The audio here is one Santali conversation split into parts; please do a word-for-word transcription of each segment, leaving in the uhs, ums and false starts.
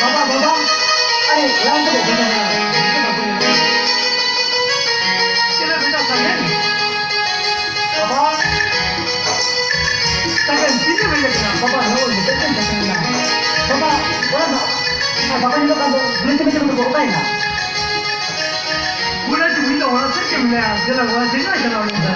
ᱵᱟᱵᱟ, ᱵᱟᱵᱟ, ᱟᱨᱮ, ᱞᱟᱝ ᱫᱚ ᱵᱟᱵᱟ ᱠᱟᱱᱟ᱾ ᱪᱮᱫ ᱞᱮ ᱵᱮᱴᱟ ᱥᱟᱜᱮᱱ? ᱵᱟᱵᱟ, ᱥᱟᱜᱮᱱ, ᱛᱤᱱ ᱨᱮ ᱵᱮᱴᱟ ᱠᱟᱱᱟ? ᱵᱟᱵᱟ, ᱱᱚᱜᱼᱚᱭ ᱱᱤᱛᱚᱜ ᱜᱮᱢ ᱥᱮᱴᱮᱨ ᱮᱱᱟ᱾ ᱵᱟᱵᱟ, ᱚᱲᱟᱜ ᱫᱚ, ᱟᱨ ᱵᱟᱵᱟ ᱧᱮᱞᱚᱜ ᱠᱟᱱ ᱫᱚ, ᱵᱩᱲᱦᱤ ᱛᱮ ᱢᱮᱱᱛᱮ ᱫᱚ ᱚᱠᱟᱭᱮᱱᱟ? ᱵᱩᱲᱦᱤ ᱛᱮ ᱵᱩᱲᱦᱤ ᱫᱚ ᱚᱲᱟᱜ ᱥᱮᱫ ᱜᱮ ᱢᱮᱱᱟᱭᱟ᱾ ᱫᱮᱞᱟ, ᱚᱲᱟᱜ ᱥᱮᱫ ᱜᱮ ᱪᱟᱞᱟᱣ ᱞᱮᱱ ᱫᱚ᱾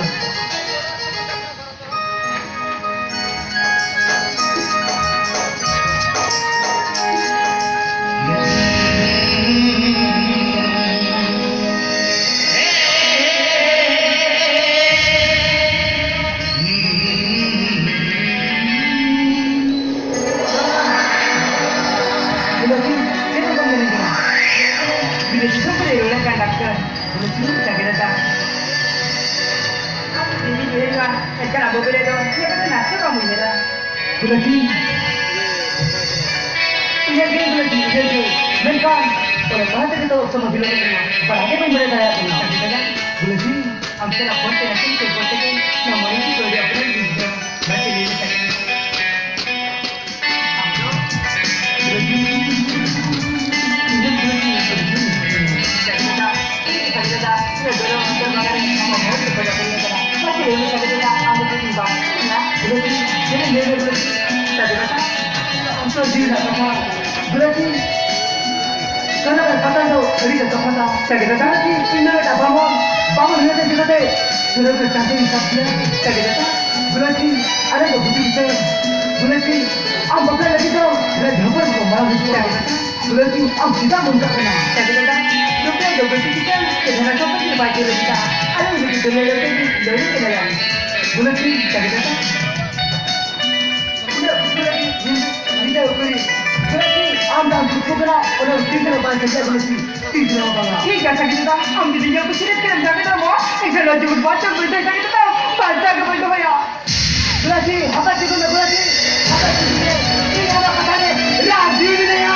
ᱵᱚᱞᱮ ᱪᱮᱫ ᱞᱮᱠᱟᱢ ᱢᱮᱱᱮᱫ ᱠᱟᱱᱟ? ᱵᱤᱫᱮᱥ ᱫᱤᱥᱚᱢ ᱠᱚᱨᱮ ᱤᱭᱟᱹ ᱞᱮᱱᱠᱷᱟᱱ ᱰᱟᱠᱛᱟᱨ, ᱵᱚᱞᱮ ᱪᱮᱫ ᱞᱮᱠᱟ ᱪᱟᱠᱨᱤ ᱨᱮ ᱫᱟᱜ ᱟᱵᱚ ᱵᱮᱨᱮᱫ ᱫᱚ ᱤᱧᱟᱹᱜ ᱠᱟᱛᱷᱟ ᱱᱟᱥᱮ ᱵᱟᱢ ᱩᱭᱦᱟᱹᱨᱟ᱾ ᱜᱩᱞᱟᱹᱪᱤ, ᱩᱭᱦᱟᱹᱨ ᱜᱮ ᱜᱩᱞᱟᱹᱪᱤ, ᱩᱭᱦᱟᱹᱨ ᱜᱮ᱾ ᱢᱮᱱᱠᱷᱟᱱ ᱚᱞᱚᱜ ᱯᱟᱲᱦᱟᱜ ᱛᱮᱜᱮ ᱛᱚ ᱚᱠᱛᱚ ᱢᱟ ᱵᱤᱞᱚᱢᱚᱜ ᱠᱟᱱᱟ᱾ ᱯᱟᱲᱦᱟᱜ ᱜᱮ ᱵᱟᱹᱧ ᱵᱟᱲᱟᱭ ᱫᱟᱲᱮᱭᱟᱜ ᱠᱟᱱᱟ᱾ ᱜᱩᱞᱟᱹᱪᱤ, ᱟᱢ ᱥᱟᱞᱟᱜ ᱯᱷᱳᱱ ᱛᱮ ᱱᱟᱥᱮᱧ ᱜᱚᱞᱯᱚ ᱛᱮᱜᱮ ᱱᱚᱣᱟ ᱢᱚᱬᱮ ᱫᱤᱱ ᱠᱚ ᱟᱹᱰᱤ ᱟᱯᱱᱟᱨ ᱜᱤᱧ ᱵᱩᱡᱷᱟᱹᱣᱟ᱾ ᱢᱟᱥᱮ ᱞᱟᱹᱭ ᱢᱮ ᱛᱟᱦᱞᱮ᱾ ᱜᱩᱞᱟᱹᱪᱤ, ᱠᱟᱱᱟ ᱠᱟᱛᱷᱟ ᱫᱚ ᱟᱹᱰᱤ ᱜᱮ ᱛᱚᱯᱷᱟᱛᱟ᱾ ᱪᱟᱹᱰᱤ ᱫᱟᱫᱟ, ᱤᱧ ᱫᱚ ᱢᱤᱫᱴᱟᱝ ᱵᱟᱢᱚᱱ, ᱵᱟᱢᱚᱱ ᱦᱩᱭ ᱠᱟᱛᱮ ᱪᱤᱠᱟᱹᱛᱮ ᱥᱩᱨᱟᱹ ᱠᱚ ᱪᱟᱹᱰᱤ ᱥᱟᱵ ᱠᱮᱭᱟ? ᱪᱟᱹᱰᱤ ᱫᱟᱫᱟ, ᱜᱩᱞᱟᱹᱪᱤ, ᱟᱞᱮ ᱫᱚ ᱵᱩᱫᱷᱤ ᱫᱤᱥᱟᱹ, ᱜᱩᱞᱟᱹᱪᱤ, ᱟᱢ ᱵᱟᱯᱞᱟ ᱞᱟᱹᱜᱤᱫ ᱫᱚ ᱞᱮ ᱡᱷᱚᱯᱚᱨ ᱠᱚ ᱢᱟᱲᱟᱝ ᱦᱤᱡᱩᱜᱼᱟ᱾ ᱜᱩᱞᱟᱹᱪᱤ, ᱟᱢ ᱪᱮᱫᱟᱜ ᱱᱚᱝᱠᱟᱜ ᱠᱟᱱᱟ? ᱪᱟᱹᱰᱤ ᱫᱟᱫᱟ, ᱱᱚᱛᱮ ᱫᱚ ᱜᱩᱞᱟᱹᱪᱤ ᱪᱤᱠᱟᱹ ᱪᱮᱫ ᱦᱚᱸ ᱥᱚᱢᱯᱚᱛᱤ ᱵᱟᱭ ᱪᱟᱹᱞᱩ ᱞᱮᱫᱟ᱾ ᱟᱞᱮ ᱞᱟᱹᱜᱤᱫ ᱫᱚ ᱞᱟᱹᱲᱦᱟᱹᱭ ᱞᱟᱹᱲᱦᱟᱹᱭ ᱠᱟᱱᱟ ᱞᱮ᱾ ᱜᱩᱞᱟᱹᱪᱤ, ᱪᱟᱹᱰᱤ ᱫᱟᱫᱟ᱾ ᱩᱱᱟᱹᱜ ᱩᱥᱩᱞ ᱞᱟᱹᱜᱤᱫ ᱧᱤᱫᱟᱹ ᱩᱛᱟᱹᱨᱤ᱾ ᱜᱩᱞᱟᱹᱪᱤ, ᱟᱢ ᱫᱚ ᱟᱢ ᱪᱩᱯ ᱠᱟᱱᱟ, ᱚᱱᱟ ᱛᱤᱥ ᱨᱮᱦᱚᱸ ᱵᱟᱭ ᱥᱟᱡᱟᱜ ᱜᱩᱞᱟᱹᱪᱤ, ᱛᱤᱥ ᱨᱮᱦᱚᱸ ᱵᱟᱝᱟ᱾ ᱴᱷᱤᱠ ᱜᱮᱭᱟ ᱥᱟᱹᱜᱤᱛ ᱫᱟᱫᱟ, ᱟᱢ ᱡᱩᱫᱤ ᱤᱧᱟᱹᱜ ᱠᱩᱥᱤ ᱨᱮ ᱪᱮᱫ ᱮᱢ ᱡᱟᱹᱯᱤᱫ ᱫᱟ ᱢᱟ, ᱮᱱᱠᱷᱟᱱ ᱱᱚᱣᱟ ᱡᱩᱜᱩᱫ ᱵᱟᱧᱪᱟᱣ ᱵᱟᱹᱧ ᱛᱟᱦᱮᱸ ᱥᱟᱹᱜᱤᱛ ᱫᱟᱫᱟ, ᱵᱟᱧᱪᱟᱣ ᱜᱮ ᱵᱟᱹᱧ ᱫᱚᱦᱚᱭᱟ᱾ ᱜᱩᱞᱟᱹᱪᱤ, ᱦᱟᱯᱮ ᱛᱤᱸᱜᱩ ᱢᱮ ᱜᱩᱞᱟᱹᱪᱤ, ᱦᱟᱯᱮ ᱛᱤᱸᱜᱩ ᱢᱮ, ᱤᱧ ᱟᱢᱟᱜ ᱠᱟᱛᱷᱟ ᱨᱮ ᱨᱟᱡᱤ ᱢᱤᱱᱟᱹᱧᱟ᱾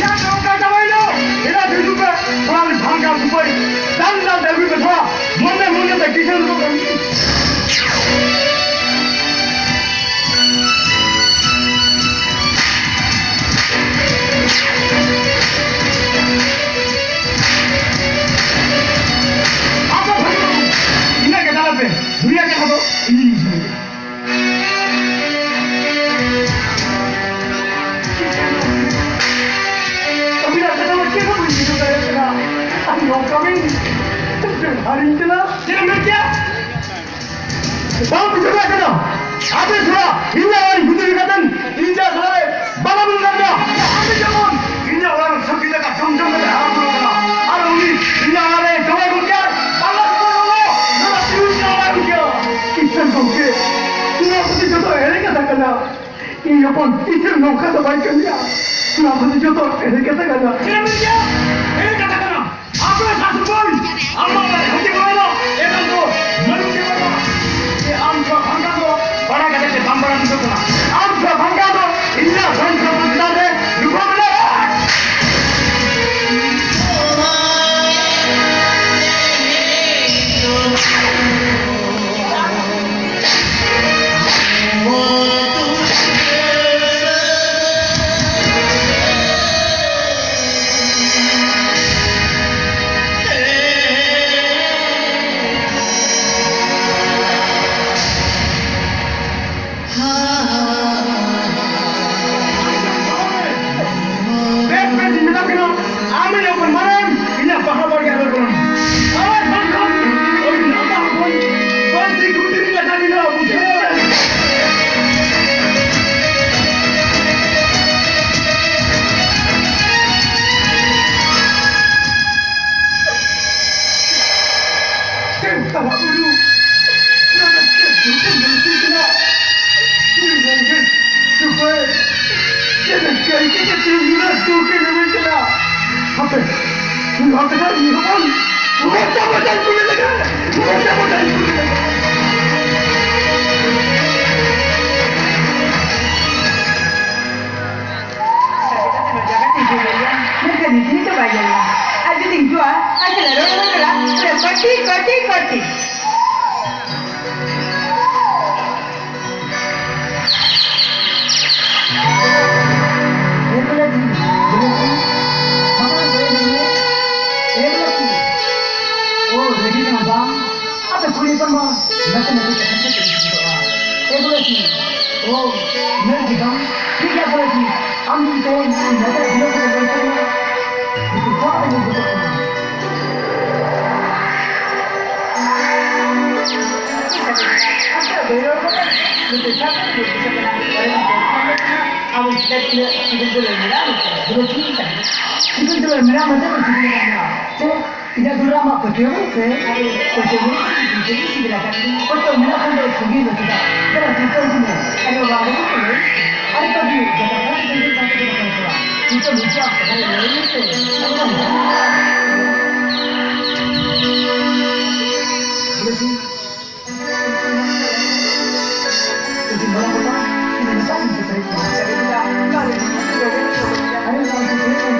ᱭᱟ, ᱱᱚᱝᱠᱟ ᱪᱟᱵᱟᱭᱮᱱᱟ᱾ ᱮᱱᱟ ᱫᱩᱲᱩᱵ ᱢᱮ, ᱛᱷᱚᱲᱟ ᱞᱮ ᱡᱷᱟᱞᱠᱟᱣ ᱥᱩᱯᱟᱹᱨᱤ᱾ ᱫᱟᱞ ᱫᱟᱞ ᱛᱮ ᱟᱹᱜᱩᱭ ᱢᱮ ᱛᱷᱚᱲᱟ᱾ ᱢᱚᱱᱮ ᱢᱚᱱᱮ ᱛᱮ ᱠᱤᱥᱟᱹᱬ ᱫᱚ ᱠᱟᱹᱢᱤ᱾ ᱟᱯᱮ ᱵᱷᱟᱹᱜᱤ ᱵᱟᱹᱵᱩ, ᱤᱱᱟᱹᱜ ᱜᱮ ᱫᱟᱞᱟᱜ ᱯᱮ᱾ ᱱᱩᱭᱟᱜ ᱠᱟᱛᱷᱟ ᱫᱚ ᱤᱧᱤᱧ ᱵᱩᱡᱷᱟᱹᱣ ᱠᱮᱫᱟ᱾ ᱟᱹᱵᱤᱱᱟᱜ ᱠᱟᱛᱷᱟ ᱢᱟ ᱪᱮᱫ ᱦᱚᱸ ᱵᱟᱹᱧ ᱵᱩᱡᱷᱟᱹᱣ ᱫᱟᱲᱮᱭᱟᱜ ᱠᱟᱱᱟ᱾ ᱟᱨ ᱱᱚᱝᱠᱟ ᱵᱤᱱ ᱟᱨ ᱤᱧ ᱠᱟᱱᱟ᱾ ᱪᱮᱫ ᱮᱢ ᱢᱮᱱ ᱠᱮᱫᱟ? ᱵᱟᱢ ᱵᱩᱡᱷᱟᱹᱣ ᱫᱟᱲᱮᱭᱟᱜ ᱠᱟᱱᱟ? ᱟᱯᱮ ᱛᱷᱚᱲᱟ ᱤᱧ ᱞᱟᱜᱟᱱ ᱦᱩᱫᱤ ᱠᱟᱛᱮᱱ ᱤᱧ ᱡᱟ ᱥᱟᱞᱟᱜ ᱨᱮ ᱵᱟᱞᱟ ᱵᱚᱱ ᱞᱟᱜᱟ᱾ ᱟᱯᱮ ᱡᱮᱢᱚᱱ ᱤᱧᱟᱹᱜ ᱚᱲᱟᱜ ᱨᱮ ᱥᱚᱵᱽᱡᱤ ᱫᱟᱠᱟ ᱡᱚᱢ ᱡᱚᱢ ᱠᱟᱛᱮ ᱦᱟᱨᱟ ᱵᱩᱨᱩ ᱠᱟᱱᱟ᱾ ᱟᱨ ᱩᱱᱤ ᱤᱧᱟᱹᱜ ᱚᱲᱟᱜ ᱨᱮ ᱡᱟᱶᱟᱭ ᱜᱚᱢᱠᱮ ᱟᱨ ᱵᱟᱝᱞᱟ ᱥᱚᱢᱟᱡᱽ ᱨᱮᱱ ᱦᱚᱲ ᱱᱚᱣᱟ ᱛᱤᱨᱩᱵ ᱡᱟᱶᱟᱭ ᱜᱚᱢᱠᱮ᱾ ᱠᱤᱥᱟᱱ ᱜᱚᱢᱠᱮ, ᱱᱚᱣᱟ ᱠᱚᱫᱚ ᱡᱚᱛᱚ ᱮᱲᱮ ᱠᱟᱛᱷᱟ ᱠᱟᱱᱟ᱾ ᱤᱧ ᱦᱚᱯᱚᱱ ᱛᱤᱥ ᱦᱚᱸ ᱱᱚᱝᱠᱟ ᱫᱚ ᱵᱟᱭ ᱠᱟᱹᱢᱤᱭᱟ᱾ ᱱᱚᱣᱟ ᱠᱚᱫᱚ ᱡᱚᱛᱚ ᱮᱲᱮ ᱠᱟᱛᱷᱟ ᱠᱟᱱᱟ᱾ ᱪᱮᱫ ᱮᱢ ᱢᱮᱱ ᱠᱮᱫᱟ? ᱮᱲᱮ ᱠᱟᱛᱷᱟ ᱠᱟᱱᱟ? ᱟᱯᱮ ᱥᱟᱥᱩ ᱵᱟᱹᱭ, ᱟᱢ ᱵᱟᱵᱟ ᱨᱮ ᱦᱟᱹᱛᱤ ᱵᱚᱞᱚᱭᱮᱱᱟ, ᱮᱱᱟᱝ ᱫᱚ ᱢᱟᱹᱱᱩ ᱜᱮ ᱵᱟᱹᱱᱩᱜᱼᱟ᱾ ᱡᱮ ᱟᱢ ᱥᱟᱶ ᱵᱷᱟᱝᱜᱟ ᱫᱚ ᱵᱟᱲᱟᱭ ᱠᱟᱛᱮ ᱯᱮ ᱵᱟᱢ ᱵᱟᱲᱟᱭ ᱵᱩᱡᱷᱟᱹᱣ ᱠᱟᱱᱟ᱾ ᱟᱢ ᱥᱟᱶ ᱵᱷᱟᱝᱜᱟ ᱫᱚ ᱤᱧᱟᱹᱜ ᱵᱚᱝᱥᱚ ᱪᱮᱛᱟᱱ ᱨᱮ ᱞᱩᱵᱷᱟᱹ ᱢᱮᱱᱟᱜᱼᱟ᱾ ᱵᱮᱥ ᱵᱮᱥ ᱤᱧ ᱢᱮᱛᱟᱢ ᱠᱟᱱᱟ, ᱟᱢ ᱤᱧ ᱦᱚᱯᱚᱱ ᱢᱟᱨᱟᱝ, ᱤᱧᱟᱜ ᱵᱟᱦᱟ ᱵᱟᱲᱜᱮ ᱟᱞᱚ ᱵᱚᱞᱚᱱ᱾ ᱟᱨ ᱵᱟᱝᱠᱷᱟᱱ ᱳᱭ ᱞᱟᱸᱫᱟ ᱦᱚᱯᱚᱱ ᱯᱟᱹᱥᱤ ᱜᱷᱩᱴᱤ ᱨᱤᱧ ᱞᱟᱜᱟ ᱢᱮᱭᱟ, ᱵᱩᱡᱷᱟᱹᱣ? ᱪᱮᱫ ᱛᱟᱞᱟ ᱵᱩᱨᱩ ᱱᱚᱰᱮ ᱪᱮᱫ ᱫᱩᱠ ᱮᱢ ᱧᱮᱞ ᱦᱚᱪᱚᱧ ᱠᱟᱱᱟ? ᱩᱱᱤ ᱨᱮᱸᱜᱮᱡ ᱥᱩᱠᱷᱚᱭ ᱪᱮᱫ ᱮ ᱠᱟᱹᱭ ᱠᱮᱫ ᱛᱮ ᱱᱩᱱᱟᱹᱜ ᱫᱩᱠ ᱮᱢ ᱮᱢᱟᱹᱧ ᱠᱟᱱᱟ? ᱦᱟᱯᱮ, ᱱᱚᱣᱟ ᱠᱟᱛᱷᱟ ᱤᱧ ᱦᱚᱯᱚᱱ ᱢᱚᱪᱟ ᱢᱚᱪᱟᱧ ᱠᱩᱞᱤ ᱞᱮᱜᱮ, ᱢᱚᱪᱟ ᱢᱚᱪᱟᱧ ᱠᱩᱞᱤ ᱞᱮᱜᱮ᱾ ᱟᱪᱪᱷᱟ, ᱵᱮᱴᱟ, ᱛᱟᱦᱞᱮ ᱡᱟᱭᱜᱟ ᱴᱷᱤᱠ ᱜᱮ ᱞᱟᱹᱭᱟ, ᱢᱮᱱᱠᱷᱟᱱ ᱱᱤᱛ ᱱᱤᱛ ᱫᱚ ᱵᱟᱭ ᱧᱮᱞ ᱧᱟᱢᱟ᱾ ᱟᱨ ᱡᱩᱫᱤ ᱦᱤᱡᱩᱜᱼᱟ, ᱟᱪᱪᱷᱟ, ᱨᱚᱲ ᱨᱚᱲ ᱨᱚᱲ, ᱯᱩᱨᱟᱹ ᱠᱚᱴᱤ, ᱠᱚᱴᱤ, ᱠᱚᱴᱤ᱾ ᱮ ᱵᱚᱞᱮ ᱡᱤ, ᱵᱚᱞᱮ ᱡᱤ, ᱵᱟᱵᱟ, ᱵᱚᱞᱮ ᱡᱤ, ᱮ ᱵᱚᱞᱮ ᱡᱤ᱾ ᱳ, ᱨᱮᱰᱤ ᱠᱟᱱᱟ ᱵᱟᱝ? ᱟᱫᱚ ᱠᱩᱲᱤ ᱦᱚᱯᱚᱱ ᱢᱟ ᱱᱟᱥᱮ ᱱᱟᱥᱮ ᱠᱟᱛᱷᱟ ᱛᱮ ᱠᱩᱞᱤ ᱜᱚᱫᱚᱜᱼᱟ᱾ ᱮ ᱵᱚᱞᱮ ᱡᱤ, ᱳ, ᱧᱮᱞ ᱜᱮ ᱵᱟᱝ? ᱴᱷᱤᱠ ᱜᱮᱭᱟ ᱵᱚᱞᱮ ᱡᱤ, ᱟᱢ ᱡᱩᱫᱤ ᱛᱮᱦᱮᱧ ᱱᱚᱰᱮ ᱵᱷᱤᱲᱚᱜ ᱠᱟᱱᱟ ᱵᱟᱹᱭᱥᱟᱹᱣ ᱢᱮ, ᱩᱱᱠᱩ ᱥᱟᱶ ᱛᱮᱜᱮ ᱵᱚᱞᱚᱜ ᱠᱟᱱᱟ᱾ ᱟᱵᱚ ᱪᱮᱫᱟᱜ ᱛᱤᱱᱟᱹᱜ ᱥᱤᱵᱤᱞ ᱫᱩᱞᱟᱹᱲ ᱢᱮᱱᱟᱜᱼᱟ ᱢᱮᱱᱛᱮ? ᱥᱤᱵᱤᱞ ᱫᱩᱞᱟᱹᱲ ᱢᱮᱱᱟᱜᱼᱟ ᱢᱮᱱᱛᱮ ᱫᱚ ᱪᱤᱠᱟᱹ ᱞᱮᱠᱟ ᱢᱮᱱᱟᱜᱼᱟ? ᱥᱮ ᱤᱧᱟᱹᱜ ᱫᱩᱞᱟᱹᱲ ᱟᱢᱟᱜ ᱯᱟᱹᱛᱭᱟᱹᱣ ᱥᱮ ᱯᱟᱹᱛᱭᱟᱹᱣ ᱥᱤᱵᱤᱞ ᱟᱠᱟᱫ ᱢᱮᱭᱟ? ᱯᱟᱹᱛᱭᱟᱹᱣ ᱢᱮᱱᱟᱜ ᱠᱷᱟᱱ ᱫᱚ ᱥᱟᱺᱜᱤᱧ ᱫᱚ ᱪᱮᱫᱟᱜ? ᱫᱮᱞᱟ ᱥᱤᱨᱛᱟᱹᱞ ᱠᱚ ᱢᱮ᱾ ᱟᱭᱳ ᱵᱟᱵᱟ ᱠᱚ ᱠᱚ ᱞᱟᱹᱭ, ᱟᱨ ᱠᱟᱹᱴᱤᱡ ᱡᱚᱛᱚ ᱠᱷᱚᱱ ᱥᱟᱺᱜᱤᱧ ᱠᱟᱛᱮ ᱫᱚ ᱵᱟᱠᱚ ᱪᱟᱞᱟᱜᱼᱟ᱾ ᱱᱤᱛᱚᱜ ᱱᱤᱡᱮ ᱟᱢ ᱠᱟᱛᱷᱟ ᱞᱟᱹᱭ ᱢᱮ ᱥᱮ᱾ ᱟᱭᱳ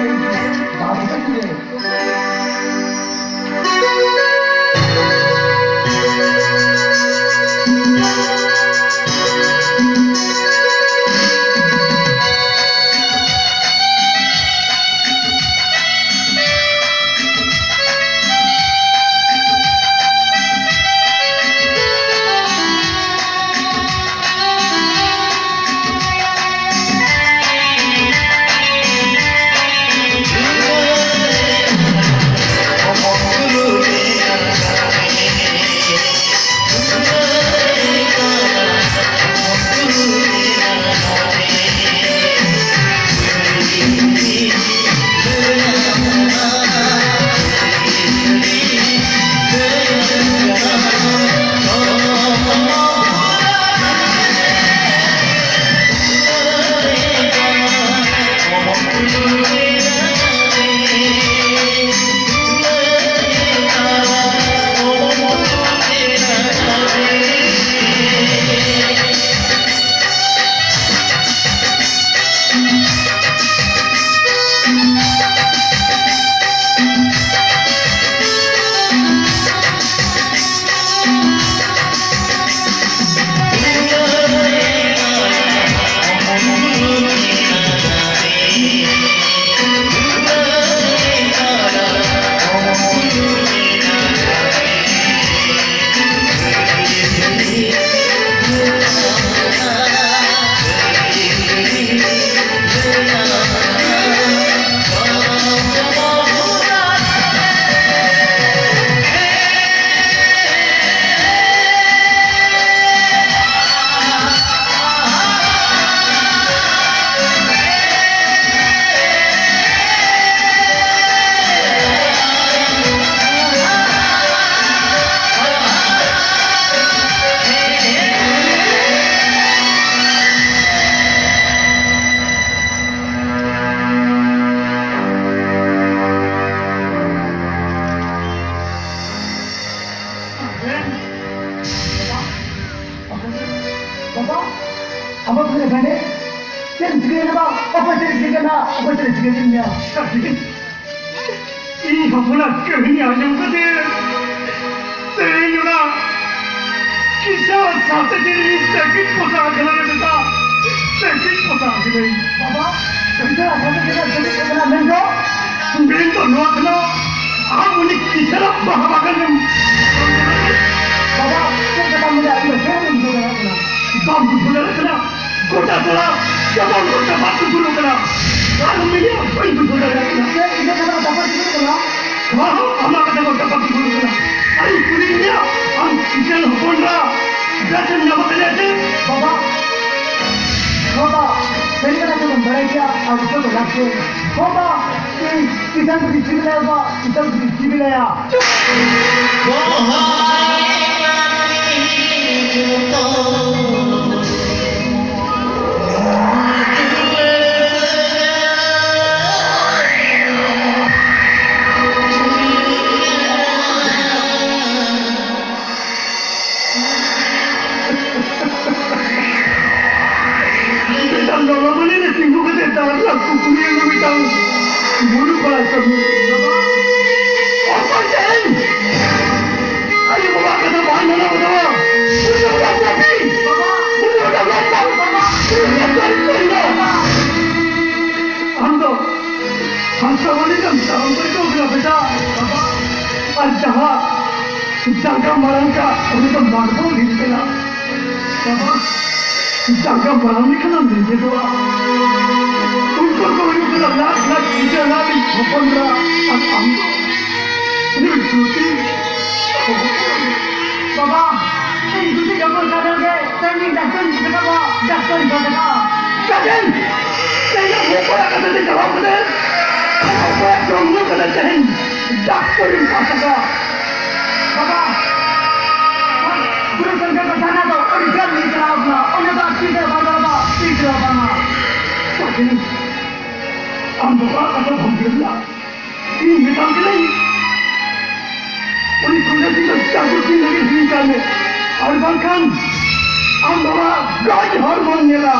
ᱵᱟᱵᱟ ᱠᱚ ᱞᱟᱹᱭ, ᱚᱠᱚᱭ ᱪᱮᱫ ᱮ ᱪᱤᱠᱟᱹ ᱠᱮᱫ ᱢᱮᱭᱟ? ᱤᱧ ᱦᱚᱯᱚᱱᱟᱜ ᱠᱟᱹᱦᱱᱤ ᱟᱸᱡᱚᱢ ᱠᱟᱛᱮ ᱛᱮᱦᱮᱧ ᱚᱱᱟ ᱠᱤᱥᱟᱹᱬ ᱥᱟᱶᱛᱮ ᱡᱮ ᱤᱧ ᱛᱟᱹᱠᱤᱱ ᱯᱚᱥᱟᱜ ᱠᱟᱱᱟ ᱨᱮ ᱵᱮᱴᱟ, ᱛᱟᱹᱠᱤᱱ ᱯᱚᱥᱟᱜ ᱠᱟᱹᱱᱟᱹᱧ᱾ ᱵᱟᱵᱟ, ᱠᱤᱥᱟᱹᱬ ᱥᱟᱶᱛᱮ ᱪᱮᱫᱟᱜ ᱛᱟᱹᱠᱤᱱ ᱯᱚᱥᱟᱜ ᱠᱟᱱᱟ ᱢᱮᱱ ᱫᱚ? ᱢᱮᱱ ᱫᱚ ᱱᱚᱣᱟ ᱠᱟᱱᱟ, ᱟᱢ ᱩᱱᱤ ᱠᱤᱥᱟᱹᱬᱟᱜ ᱵᱟᱦᱟ ᱵᱟᱜᱟᱱ ᱨᱮᱢ ᱵᱟᱵᱟ, ᱪᱮᱫ ᱠᱟᱛᱷᱟᱢ ᱞᱟᱹᱭᱟ? ᱤᱧ ᱫᱚ ᱪᱮᱫ ᱦᱚᱸ ᱵᱟᱹᱧ ᱵᱩᱡᱷᱟᱹᱣ ᱫᱟᱲᱮᱭᱟᱜ ᱠᱟᱱᱟ᱾ ᱵᱟᱢ ᱵᱩᱡᱷᱟᱹᱣ ᱫᱟᱲᱮᱭᱟᱜ ᱠᱟᱱᱟ? ᱜᱚᱴᱟ ᱛᱚᱲᱟ ᱡᱮᱢᱚᱱ ᱠᱚ ᱪᱟᱯᱟᱫ ᱴᱩᱠᱩᱨᱚᱜ ᱠᱟᱱᱟ, ᱟᱨ ᱢᱤᱫ ᱵᱟᱹᱧ ᱵᱩᱡᱷᱟᱹᱣ ᱫᱟᱲᱮᱭᱟᱜ ᱠᱟᱱᱟ᱾ ᱪᱮᱫ ᱤᱧᱟᱹᱜ ᱠᱟᱛᱷᱟ ᱪᱟᱯᱟᱫ ᱴᱩᱠᱩᱨᱚᱜ ᱠᱟᱱᱟ? ᱦᱚᱸ, ᱦᱚᱸ, ᱟᱢᱟᱜ ᱠᱟᱛᱷᱟ ᱠᱚ ᱪᱟᱯᱟᱫ ᱴᱩᱠᱩᱨᱚᱜ ᱠᱟᱱᱟ᱾ ᱟᱨ ᱤᱧ ᱠᱩᱞᱤᱭᱮᱫ ᱢᱮᱭᱟ, ᱟᱢ ᱠᱤᱥᱟᱹᱬ ᱦᱚᱯᱚᱱ ᱨᱟ ᱵᱮᱥᱮᱢ ᱧᱟᱢ ᱟᱠᱟᱫᱮᱭᱟ ᱪᱮ? ᱵᱟᱵᱟ, ᱵᱟᱵᱟ, ᱥᱟᱹᱨᱤ ᱠᱟᱛᱷᱟ ᱪᱮᱫ ᱮᱢ ᱵᱟᱲᱟᱭ ᱜᱮᱭᱟ? ᱟᱨ ᱩᱛᱟᱹᱨ ᱫᱚ ᱞᱟᱹᱠᱛᱤ᱾ ᱵᱟᱵᱟ, ᱤᱧ ᱠᱤᱥᱟᱹᱬ ᱠᱩᱲᱤ ᱪᱮᱫ ᱞᱟᱹᱭᱟ ᱵᱟᱵᱟ? ᱠᱤᱥᱟᱹᱬ ᱠᱩᱲᱤ ᱪᱮᱫ ᱞᱟᱹᱭᱟ? ᱢᱤᱫᱴᱟᱝ ᱫᱚᱞᱚ ᱢᱟᱹᱱᱤ ᱨᱮ ᱛᱤᱸᱜᱩ ᱠᱟᱛᱮ ᱫᱟᱜ ᱨᱮᱱᱟᱜ ᱯᱩᱠᱷᱨᱤ ᱨᱮ ᱢᱤᱫᱴᱟᱝ ᱵᱩᱨᱩ ᱯᱟᱲᱟ ᱠᱟᱹᱢᱤ᱾ ᱚᱠᱚᱭ ᱛᱮᱦᱮᱧ ᱟᱭᱳ ᱵᱟᱵᱟ ᱠᱟᱛᱷᱟ ᱵᱟᱭ ᱢᱟᱱᱟᱣ ᱵᱟᱛᱟᱣᱟ? ᱩᱱᱤ ᱫᱚ ᱵᱟᱝ ᱠᱟᱹᱢᱤ᱾ ᱩᱱᱤ ᱫᱚ ᱵᱟᱝ ᱠᱟᱹᱢᱤ᱾ ᱩᱱᱤ ᱫᱚ ᱵᱟᱝ ᱠᱟᱹᱢᱤ᱾ ᱟᱢ ᱫᱚ ᱦᱟᱥᱟ ᱵᱟᱹᱞᱤ ᱨᱮᱢ ᱛᱟᱲᱟᱢ ᱯᱟᱹᱨᱠᱟᱹᱣ ᱠᱟᱱᱟ ᱵᱮᱴᱟ᱾ ᱟᱨ ᱡᱟᱦᱟᱸ ᱡᱟᱸᱜᱟ ᱢᱟᱲᱟᱝ ᱠᱟᱜ, ᱩᱱᱤ ᱫᱚ ᱢᱟᱨᱵᱚᱞ ᱦᱤᱨᱤ ᱠᱟᱱᱟ᱾ ᱵᱟᱵᱟ, ᱡᱟᱸᱜᱟ ᱢᱟᱲᱟᱝ ᱞᱮᱠᱷᱟᱱ ᱮᱢ ᱞᱮᱸᱡᱮᱫᱚᱜᱼᱟ᱾ ᱩᱱᱠᱩ ᱠᱚ ᱦᱩᱭᱩᱜ ᱠᱟᱱᱟ ᱞᱟᱠᱷ ᱞᱟᱠᱷ ᱴᱤᱠᱟᱹ ᱨᱮᱱᱟᱜ ᱦᱚᱯᱚᱱ ᱮᱨᱟ, ᱟᱨ ᱟᱢ ᱫᱚ ᱱᱩᱭ ᱡᱩᱛᱤ᱾ ᱵᱟᱵᱟ, ᱤᱧ ᱡᱩᱛᱤ ᱡᱚᱵᱚᱨ ᱠᱟᱫᱟ ᱜᱮ, ᱛᱮᱦᱮᱧ ᱰᱟᱠᱛᱚᱨ ᱤᱧ ᱥᱮᱴᱮᱨᱚᱜᱼᱟ, ᱰᱟᱠᱛᱚᱨ ᱤᱧ ᱥᱮᱴᱮᱨᱚᱜᱼᱟ᱾ ᱥᱟᱜᱮᱱ, ᱛᱮᱦᱮᱧ ᱦᱚᱯᱚᱱ ᱮᱨᱟ ᱠᱟᱛᱮ ᱪᱟᱞᱟᱣ ᱠᱟᱛᱮ, ᱟᱨ ᱚᱠᱚᱭᱟᱜ ᱡᱚᱢ ᱧᱩ ᱠᱟᱛᱮ ᱛᱮᱦᱮᱧ ᱰᱟᱠᱛᱚᱨ ᱤᱧ ᱯᱟᱥ ᱟᱠᱟᱫ᱾ ᱵᱟᱵᱟ, ᱜᱩᱨᱩ ᱥᱚᱝᱠᱚᱨ ᱯᱟᱴᱷᱟᱱᱟ ᱫᱚ ᱟᱹᱰᱤ ᱜᱟᱱ ᱞᱤᱧ ᱪᱟᱞᱟᱣ ᱠᱟᱱᱟ, ᱚᱸᱰᱮ ᱫᱚ ᱟᱨ ᱛᱤ ᱨᱮ ᱵᱟᱭ ᱫᱟᱲᱮᱭᱟᱜᱼᱟ, ᱛᱤ ᱨᱮ ᱵᱟᱝᱟ᱾ ᱥᱟᱜᱮᱱ, ᱟᱢ ᱵᱟᱵᱟ ᱠᱟᱛᱷᱟ ᱵᱟᱢ ᱵᱩᱡᱷᱟᱹᱣ ᱞᱮᱫᱟ? ᱤᱧ ᱢᱮᱛᱟᱢ ᱠᱟᱹᱱᱟᱹᱧ, ᱩᱱᱤ ᱠᱩᱞᱟᱹ ᱥᱤᱝ ᱫᱚ ᱪᱟᱹᱯᱩ ᱥᱤᱝ ᱞᱟᱹᱜᱤᱫ ᱦᱤᱲᱤᱧ ᱠᱟᱭ ᱢᱮ, ᱟᱨ ᱵᱟᱝᱠᱷᱟᱱ ᱟᱢ ᱵᱟᱵᱟ ᱜᱚᱡ ᱦᱚᱲ ᱵᱚᱱ ᱧᱮᱞᱟ᱾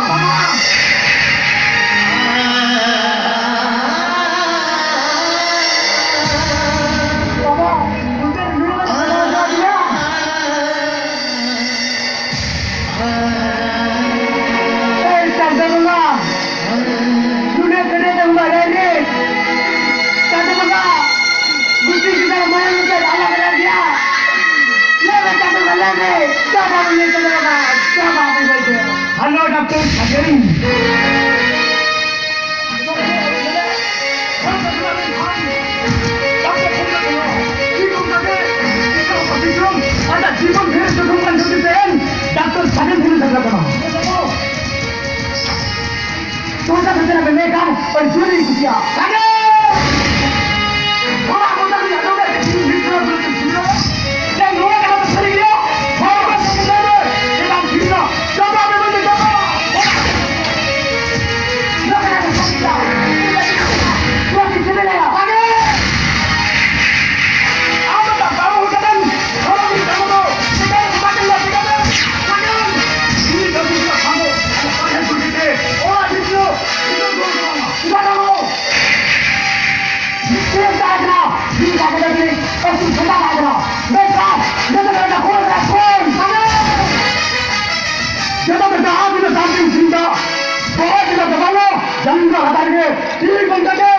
ᱦᱮᱞᱳ, ᱰᱟᱠᱛᱟᱨ ᱥᱟᱜᱮᱱ᱾ ᱰᱟᱠᱛᱟᱨ ᱥᱟᱜᱮᱱ ᱴᱷᱮᱱ ᱥᱮᱴᱮᱨ ᱠᱟᱱᱟ᱾ ᱛᱚ ᱚᱱᱠᱟ ᱠᱟᱛᱮ ᱱᱟᱜ ᱢᱮᱱᱠᱷᱟᱱ ᱟᱹᱰᱤ ᱡᱳᱨᱤᱧ ᱠᱩᱥᱤᱭᱟᱜᱼᱟ᱾ ᱥᱟᱜᱮᱱ! ᱱᱚᱣᱟ ᱠᱚ ᱛᱟᱵᱤᱱ ᱟᱸᱡᱚᱢ ᱞᱮᱫ ᱛᱮ ᱛᱤᱦᱤᱧ ᱵᱤᱥᱱᱩ ᱟᱹᱛᱩ ᱨᱮ ᱛᱤᱦᱤᱧ ᱫᱚ ᱱᱚᱣᱟ ᱠᱟᱛᱷᱟ ᱫᱚ ᱥᱟᱹᱨᱤ ᱜᱮᱭᱟ᱾ ᱦᱚᱲ ᱠᱚ ᱥᱟᱹᱨᱤ ᱜᱮᱭᱟ᱾ ᱪᱮᱫᱟᱜ ᱛᱤᱦᱤᱧ ᱫᱚ ᱪᱟᱵᱟ ᱫᱚ ᱵᱟᱹᱧ ᱪᱟᱵᱟ᱾ ᱱᱚᱣᱟ ᱠᱟᱛᱷᱟ ᱫᱚ ᱥᱟᱹᱨᱤ ᱜᱮᱭᱟ᱾ ᱱᱚᱣᱟ ᱠᱤᱪᱷᱩ ᱫᱚ ᱞᱟᱹᱭᱟ᱾ ᱥᱟᱜᱮᱱ! ᱟᱢ ᱫᱚ ᱵᱟᱵᱟ ᱦᱚᱲ ᱠᱟᱱᱟᱢ᱾ ᱦᱚᱲ ᱠᱚ ᱢᱮᱛᱟᱢ ᱫᱚ ᱪᱮᱫᱟᱜ ᱵᱟᱵᱟ ᱠᱟᱱᱟ, ᱪᱮᱫᱟᱜ ᱥᱟᱜᱮᱱ! ᱩᱱᱤ ᱫᱚ ᱫᱩᱥᱨᱟ ᱠᱷᱟᱱ ᱫᱚ ᱚᱲᱟᱜ ᱵᱷᱤᱛᱨᱤ ᱪᱮᱫ ᱮᱢ ᱛᱟᱦᱮᱸ ᱠᱟᱱᱟ? ᱡᱤᱣᱤ ᱛᱟᱦᱮᱸ ᱠᱟᱱᱟ, ᱟᱹᱥᱩᱞ ᱥᱟᱸᱫᱟ ᱛᱟᱦᱮᱸ ᱠᱟᱱᱟ᱾ ᱢᱮᱱᱠᱷᱟᱱ ᱡᱚᱛᱚ ᱠᱚ ᱢᱮᱱᱟ, ᱠᱷᱚᱱ ᱨᱮ ᱠᱷᱚᱱ, ᱢᱟᱱᱮ, ᱡᱚᱛᱚ ᱠᱚ ᱡᱟᱦᱟᱸ ᱛᱤᱱᱟᱹᱜ ᱫᱟᱢ ᱛᱮᱢ ᱠᱤᱨᱤᱧ ᱫᱟ, ᱵᱚᱦᱚᱜ ᱛᱤᱱᱟᱹᱜ ᱫᱚ ᱵᱟᱝ, ᱡᱟᱹᱢᱤᱱ ᱫᱚ ᱦᱟᱛᱟᱣ ᱨᱮᱜᱮ᱾ ᱴᱷᱤᱠ ᱚᱱᱠᱟ ᱜᱮ,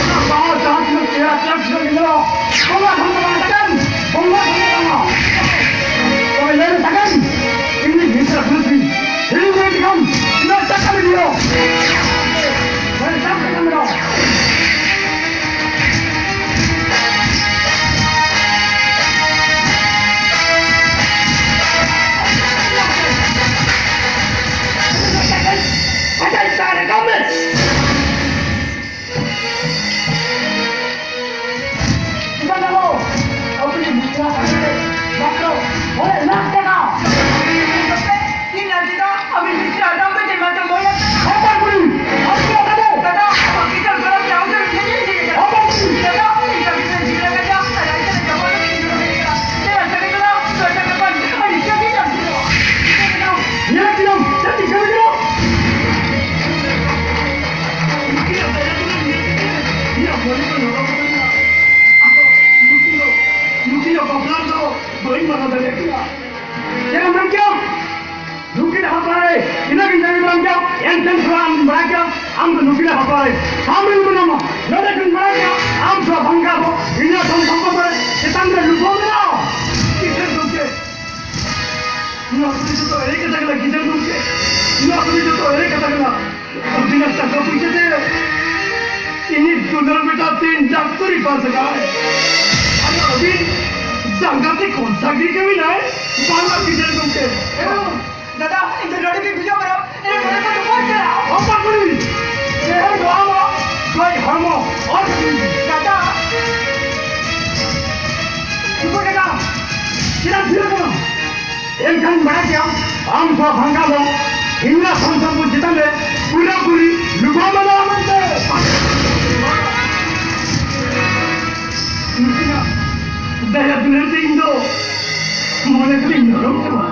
ᱚᱱᱟ ᱵᱟᱦᱟ ᱡᱟᱦᱟᱸ ᱛᱤᱱᱟᱹᱜ ᱪᱮᱦᱨᱟ ᱪᱮᱦᱨᱟ ᱪᱮᱦᱨᱟ ᱧᱮᱞᱚᱜᱼᱟ, ᱵᱚᱸᱜᱟ ᱴᱷᱮᱱ ᱫᱚ ᱵᱟᱝ ᱛᱟᱦᱮᱱ, ᱵᱚᱸᱜᱟ ᱴᱷᱮᱱ ᱫᱚ ᱵᱟᱝᱟ᱾ ᱛᱚᱵᱮ ᱞᱟᱹᱭ ᱢᱮ ᱥᱟᱜᱮᱱ, ᱤᱧ ᱢᱤᱥᱨᱟ ᱵᱩᱨᱩ ᱨᱤᱧ ᱦᱤᱲᱤᱧ ᱞᱮᱱ ᱠᱷᱟᱱ ᱤᱧᱟᱹᱜ ᱪᱟᱠᱟ ᱨᱮ ᱧᱮᱞᱚᱜ᱾ ᱟᱹᱵᱤᱱ ᱢᱤᱥᱨᱟ ᱥᱟᱶᱛᱮ ᱢᱟᱛᱨᱚ ᱢᱚᱬᱮ ᱞᱟᱠᱷ ᱴᱟᱠᱟ᱾ ᱤᱧ ᱞᱟᱹᱜᱤᱫ ᱫᱚ ᱟᱹᱵᱤᱱ ᱢᱤᱥᱨᱟ ᱫᱟᱢ ᱠᱟᱛᱮ ᱢᱟᱛᱨᱚ ᱢᱚᱬᱮ ᱞᱟᱠᱷ ᱴᱟᱠᱟ᱾ ᱦᱚᱯᱚᱱ ᱠᱩᱲᱤ, ᱦᱚᱯᱚᱱ ᱠᱩᱲᱤ᱾ ᱫᱟᱫᱟ, ᱟᱢᱟᱜ ᱠᱤᱥᱟᱹᱬ ᱜᱚᱲᱚᱢ ᱴᱷᱟᱶ ᱥᱮᱫ ᱤᱧ ᱤᱫᱤ ᱠᱟᱫᱟ᱾ ᱦᱚᱯᱚᱱ ᱠᱩᱲᱤ᱾ ᱫᱟᱫᱟ, ᱤᱧ ᱫᱚ ᱢᱤᱫᱴᱮᱱ ᱜᱤᱫᱽᱨᱟᱹ ᱠᱟᱱᱟ, ᱟᱨ ᱟᱡ ᱛᱮᱫᱚ ᱡᱚᱵᱚᱨᱫᱚᱥᱛᱤ ᱡᱩᱲᱩ ᱦᱩᱭ ᱠᱟᱱᱟ᱾ ᱫᱟᱫᱟ, ᱥᱟᱹᱜᱟᱹᱭ ᱫᱚ ᱫᱚᱥ ᱴᱟᱠᱟ ᱠᱷᱚᱱ ᱟᱹᱰᱤ ᱡᱟᱹᱥᱛᱤ ᱧᱟᱢ ᱠᱮᱫᱟ᱾ ᱧᱮᱞ ᱠᱮᱫᱟᱢ, ᱪᱮᱫ ᱪᱤᱠᱟᱹ ᱠᱮᱫᱟ? ᱱᱩᱠᱤᱱᱟᱜ ᱫᱟᱭᱟ ᱫᱩᱞᱟᱹᱲ ᱧᱮᱞ ᱠᱟᱛᱮ ᱤᱧᱟᱹᱜ ᱢᱚᱱᱮ ᱠᱚ ᱞᱚᱞᱚ ᱜᱚᱫ ᱮᱱᱟ᱾ ᱟᱫᱚ ᱱᱩᱠᱤᱱ ᱫᱚ, ᱱᱩᱠᱤᱱᱟᱜ ᱵᱟᱯᱞᱟ ᱨᱮᱫᱚ ᱵᱟᱹᱧ ᱢᱟᱱᱟ ᱫᱟᱲᱮᱭᱟᱜ ᱠᱟᱱᱟ᱾ ᱪᱮᱫ ᱮᱢ ᱢᱮᱱ ᱠᱮᱭᱟ? ᱱᱩᱠᱤᱱᱟᱜ ᱵᱟᱯᱞᱟ ᱨᱮ ᱤᱱᱟᱹ ᱜᱤᱧ ᱫᱟᱲᱮ ᱵᱟᱲᱟᱭ ᱠᱮᱭᱟ, ᱮᱱᱠᱷᱟᱱ ᱛᱷᱚᱲᱟ ᱟᱢ ᱵᱟᱲᱟᱭ ᱠᱮᱭᱟ, ᱟᱢ ᱫᱚ ᱱᱩᱠᱤᱱᱟᱜ ᱵᱟᱯᱞᱟ ᱨᱮ ᱥᱟᱢᱤᱞ ᱢᱮᱱᱟᱢᱟ᱾ ᱱᱚᱰᱮ ᱠᱷᱚᱱ ᱵᱟᱲᱟᱭ ᱠᱮᱭᱟ, ᱟᱢ ᱛᱷᱚᱲᱟ ᱵᱟᱝ ᱜᱟᱱᱚᱜ, ᱤᱧᱟᱹᱜ ᱫᱷᱚᱱ ᱥᱚᱢᱯᱚᱫ ᱨᱮ ᱪᱮᱛᱟᱱ ᱨᱮ ᱞᱩᱴᱟᱹᱣ ᱢᱮᱱᱟᱜᱼᱟ᱾ ᱠᱤᱥᱟᱹᱬ ᱜᱚᱢᱠᱮ, ᱴᱟᱠᱟ ᱯᱩᱭᱥᱟᱹ ᱛᱮ ᱤᱧᱤᱡ ᱫᱩᱞᱟᱹᱲ ᱵᱮᱴᱟ ᱛᱤᱱ ᱰᱟᱠᱛᱚᱨᱤ ᱯᱟᱥ ᱟᱠᱟᱫ᱾ ᱟᱨ ᱟᱹᱵᱤᱱ ᱡᱟᱸᱜᱟ ᱛᱮ ᱠᱚᱱᱥᱟ ᱜᱤᱨᱤ ᱠᱟᱹᱢᱤ ᱱᱟᱭ ᱵᱟᱝ ᱞᱟᱹᱠᱛᱤ ᱠᱟᱱᱟ ᱜᱚᱢᱠᱮ᱾ ᱫᱟᱫᱟ, ᱤᱧ ᱫᱚ ᱱᱚᱰᱮ ᱜᱮ ᱵᱩᱡᱷᱟᱹᱣ ᱢᱮ᱾ ᱤᱧ ᱫᱚ ᱱᱚᱰᱮ ᱠᱷᱚᱱ ᱫᱚ ᱵᱟᱹᱧ ᱪᱟᱞᱟᱜᱼᱟ᱾ ᱦᱚᱯᱚᱱ ᱠᱩᱲᱤ, ᱛᱮᱦᱮᱧ ᱱᱚᱣᱟ ᱢᱟ ᱜᱚᱡ ᱦᱚᱲᱢᱚ ᱚᱨ ᱠᱟᱹᱢᱤ᱾ ᱫᱟᱫᱟ᱾ ᱪᱩᱯ ᱠᱟᱱᱟ᱾ ᱪᱮᱫᱟᱜ ᱛᱷᱤᱨ ᱠᱟᱱᱟ? ᱮᱱᱠᱷᱟᱱ ᱵᱟᱲᱟᱭ ᱠᱮᱭᱟᱢ, ᱟᱢ ᱠᱚᱣᱟᱜ ᱵᱷᱟᱝᱠᱟ ᱫᱚ ᱦᱤᱝᱱᱟ ᱥᱟᱱᱛᱟᱲ ᱠᱚ ᱪᱮᱛᱟᱱ ᱨᱮ ᱯᱩᱨᱟᱹᱯᱩᱨᱤ ᱞᱩᱵᱷᱟᱣ ᱢᱮᱱᱟᱜᱼᱟ ᱢᱮᱱᱛᱮ᱾ ᱱᱩᱠᱤᱱᱟᱜ ᱫᱟᱭᱟ ᱫᱩᱞᱟᱹᱲ ᱛᱮ ᱤᱧ ᱫᱚ ᱢᱚᱱᱮ ᱠᱚᱧ ᱱᱚᱨᱚᱢ ᱪᱟᱵᱟ᱾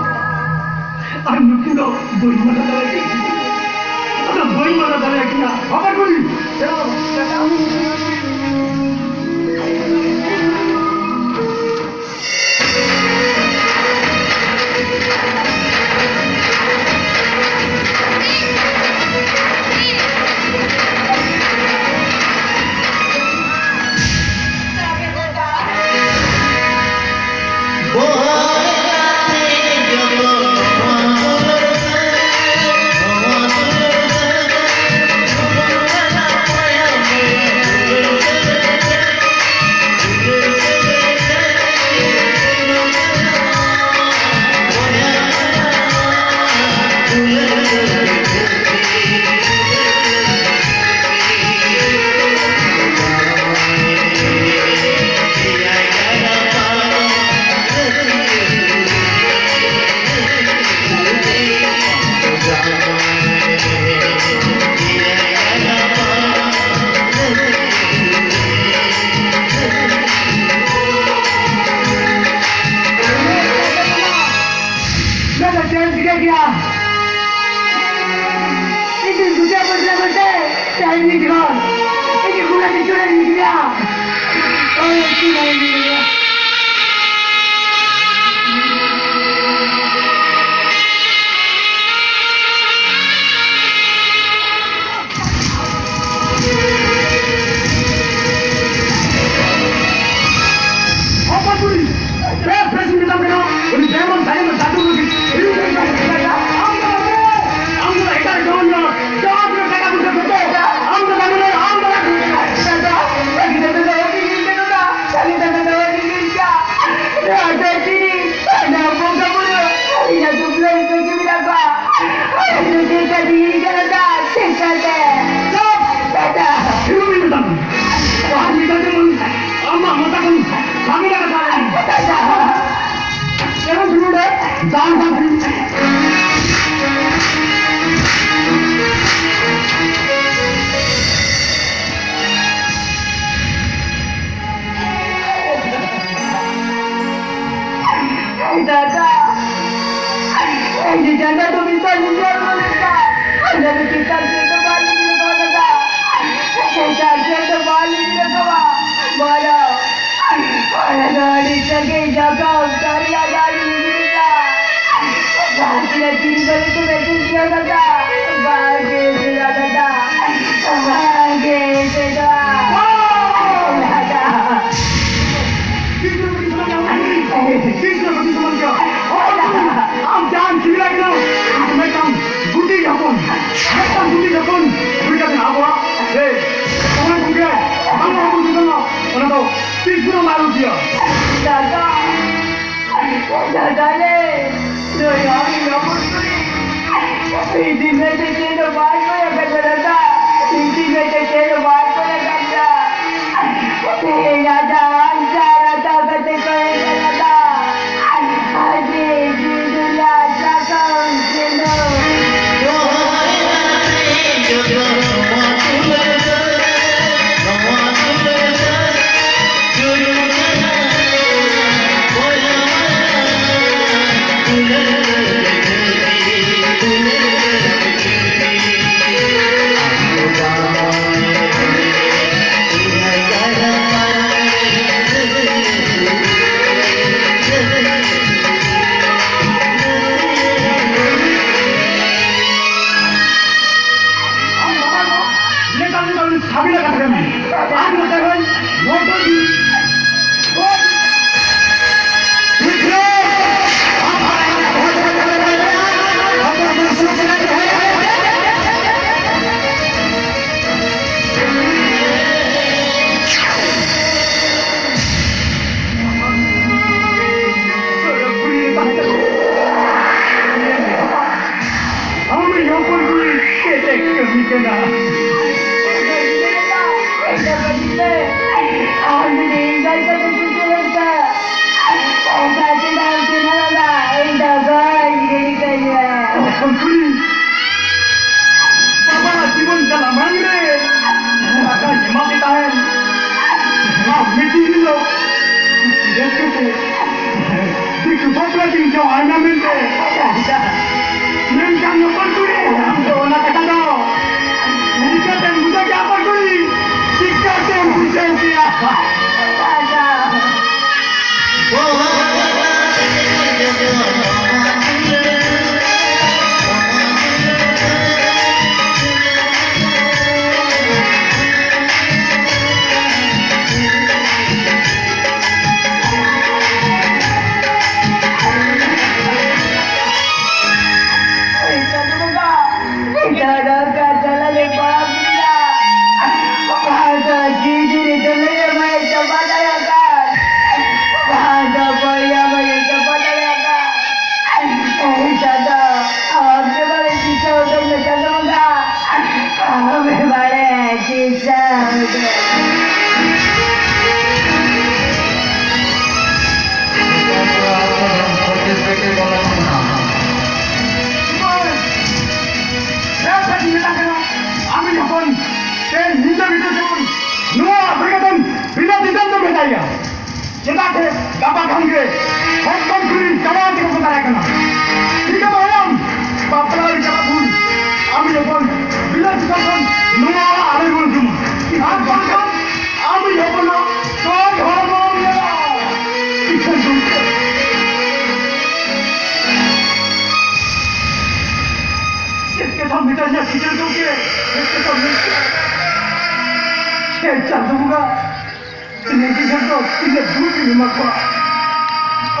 ᱟᱨ ᱱᱩᱠᱤᱱ ᱫᱚ ᱵᱟᱹᱧ ᱢᱟᱱᱟ ᱫᱟᱲᱮᱭᱟᱠᱤᱱᱟ᱾ ᱟᱫᱚ ᱵᱟᱹᱧ ᱢᱟᱱᱟ ᱫᱟᱲᱮᱭᱟᱠᱤᱱᱟ᱾ ᱵᱟᱵᱟ ᱠᱩᱞᱤ᱾ ᱪᱮᱫ ᱮᱢ ᱪᱤᱠᱟᱹ ᱠᱮᱭᱟ? ᱤᱧ ᱫᱩᱧ ᱵᱩᱡᱷᱟᱹᱣ ᱵᱩᱡᱷᱟᱹᱣ ᱢᱮᱱᱛᱮ ᱛᱮᱦᱮᱧ ᱱᱤᱛ ᱠᱷᱚᱱ ᱤᱧ ᱜᱩᱱᱟᱹ ᱠᱤᱪᱷᱩ ᱨᱮ ᱤᱫᱤᱭᱟ᱾ ᱳᱭ, ᱪᱮᱫ ᱮᱢ ᱤᱫᱤᱭᱟ? ᱦᱚᱯᱚᱱ ᱠᱩᱲᱤ, ᱯᱮ ᱯᱷᱮᱥ ᱢᱮᱛᱟᱢ ᱠᱟᱱᱟ, ᱩᱱᱤ ᱰᱟᱭᱢᱚᱱᱰ ᱥᱟᱭᱢᱚᱱ ᱡᱟᱫᱩ ᱞᱟᱹᱜᱤᱫ ᱟᱢ ᱫᱚ ᱮᱴᱟᱜ ᱡᱟᱦᱟᱱ ᱡᱟᱦᱟᱸ ᱴᱟᱠᱟ ᱯᱚᱭᱥᱟ ᱫᱟᱫᱟ, ᱮ ᱡᱟᱸᱜᱟ ᱫᱚ ᱢᱤᱫᱴᱟᱝ ᱧᱮᱧᱮᱞ ᱢᱮ ᱫᱟᱫᱟ᱾ ᱚᱱᱟ ᱫᱚ ᱪᱮᱛᱟᱱ ᱥᱮᱫ ᱫᱚ ᱵᱟᱝ ᱞᱤᱸᱜᱤ ᱨᱟᱠᱟᱵᱟ ᱫᱟᱫᱟ᱾ ᱪᱮᱛᱟᱱ ᱥᱮᱫ ᱫᱚ ᱵᱟᱝ ᱞᱤᱸᱜᱤ ᱨᱟᱠᱟᱵᱟ᱾ ᱵᱚᱞᱚ᱾ ᱚᱱᱟ ᱫᱚ ᱟᱹᱰᱤ ᱥᱟᱺᱜᱤᱧ ᱡᱚᱠᱷᱚᱱ ᱫᱚᱨᱭᱟ ᱫᱟᱜ ᱞᱤᱸᱜᱤ ᱞᱮᱠᱟ᱾ ᱡᱟᱦᱟᱸ ᱛᱤᱱᱟᱹᱜ ᱫᱤᱱ ᱠᱚᱨᱮ ᱠᱚ ᱢᱮᱥᱮᱡᱽ ᱜᱮᱭᱟ ᱫᱟᱫᱟ, ᱵᱟᱝ ᱜᱮ ᱥᱮᱫᱟ ᱫᱟᱫᱟ, ᱵᱟᱝ ᱜᱮ ᱥᱮᱫᱟ᱾ ᱫᱟᱫᱟ᱾ ᱛᱤᱥ ᱨᱮ ᱵᱟᱹᱜᱤ ᱥᱟᱱᱟ ᱢᱮᱭᱟ? ᱛᱤᱥ ᱨᱮ ᱵᱟᱹᱜᱤ ᱥᱟᱱᱟ ᱢᱮᱭᱟ? ᱦᱚᱯᱚᱱ ᱠᱩᱲᱤ, ᱟᱢ ᱡᱟᱦᱟᱱ ᱥᱤᱵᱤᱞᱟ ᱠᱟᱱᱟ, ᱟᱢ ᱢᱤᱫᱴᱟᱝ ᱜᱩᱴᱤ ᱦᱚᱯᱚᱱ, ᱢᱤᱫᱴᱟᱝ ᱜᱩᱴᱤ ᱦᱚᱯᱚᱱ ᱦᱩᱭ ᱠᱟᱛᱮ ᱟᱵᱚᱣᱟᱜ, ᱮ, ᱚᱱᱟ ᱠᱚᱜᱮ ᱵᱟᱝ ᱦᱚᱯᱚᱱ ᱠᱚ ᱠᱟᱱᱟ, ᱚᱱᱟ ᱫᱚ ᱛᱤᱥ ᱨᱮᱦᱚᱸ ᱵᱟᱭ ᱦᱩᱭᱩᱜ ᱜᱮᱭᱟ᱾ ᱫᱟᱫᱟ, ᱫᱟᱫᱟ ᱨᱮ, ᱱᱩᱭ ᱟᱢ ᱦᱚᱯᱚᱱ ᱠᱩᱲᱤ, ᱤᱧ ᱢᱮᱱᱛᱮ ᱪᱮᱫ ᱦᱚᱸ ᱵᱟᱭ ᱠᱚᱭ ᱟᱠᱟᱫᱟ ᱫᱟᱫᱟ, ᱤᱧ ᱢᱮᱱᱛᱮ ᱪᱮᱫ ᱦᱚᱸ ᱵᱟᱭ ᱠᱚᱭ ᱟᱠᱟᱫᱟ᱾ ᱛᱮᱦᱮᱧ ᱟᱡᱟᱜ ᱟᱢ ᱪᱟᱨᱟ ᱫᱟᱜ ᱠᱟᱛᱮ ᱠᱚᱭ ᱠᱟᱱᱟ ᱫᱟ᱾ ᱟᱡ ᱜᱮ ᱡᱩᱫᱩᱞᱟ ᱥᱟᱠᱟᱢ ᱥᱮᱱᱚ᱾ ᱪᱮᱫᱟᱜ ᱥᱮ ᱜᱟᱯᱟ ᱠᱷᱟᱱ ᱜᱮ ᱦᱚᱯᱚᱱ ᱠᱩᱲᱤ ᱡᱟᱶᱟᱭ ᱛᱮᱠᱚ ᱢᱮᱛᱟᱭ ᱠᱟᱱᱟ᱾ ᱴᱷᱤᱠ ᱜᱮᱭᱟ ᱦᱟᱲᱟᱢ, ᱵᱟᱯᱞᱟ ᱨᱮ ᱪᱟᱞᱟᱜ ᱵᱚᱱ᱾ ᱟᱢ ᱡᱚᱠᱷᱚᱱ ᱵᱤᱞᱟᱹᱛ ᱫᱤᱥᱚᱢ ᱠᱷᱚᱱ ᱱᱚᱣᱟ ᱚᱲᱟᱜ ᱟᱞᱮ ᱵᱚᱱ ᱦᱤᱡᱩᱜᱼᱟ᱾ ᱟᱨ ᱵᱟᱝᱠᱷᱟᱱ ᱟᱢ ᱡᱚᱠᱷᱚᱱ ᱛᱚᱞ ᱦᱚᱲᱢᱚ ᱢᱮᱱᱟᱜᱼᱟ᱾ ᱤᱠᱷᱟᱹᱱ ᱜᱚᱢᱠᱮ᱾ ᱪᱮᱫ ᱠᱟᱛᱷᱟᱢ ᱢᱮᱛᱟᱧᱟ ᱴᱤᱪᱟᱨ ᱜᱚᱢᱠᱮ? ᱪᱮᱫ ᱠᱟᱛᱷᱟᱢ ᱢᱮᱛᱟᱧᱟ? ᱦᱮᱸ ᱪᱟᱸᱫᱳ ᱵᱚᱸᱜᱟ, ᱨᱮᱸᱜᱮᱡ ᱦᱚᱲ ᱫᱚ ᱛᱤᱱᱟᱹᱜ ᱫᱩᱠ ᱮᱢ ᱮᱢᱟ ᱠᱚᱣᱟ᱾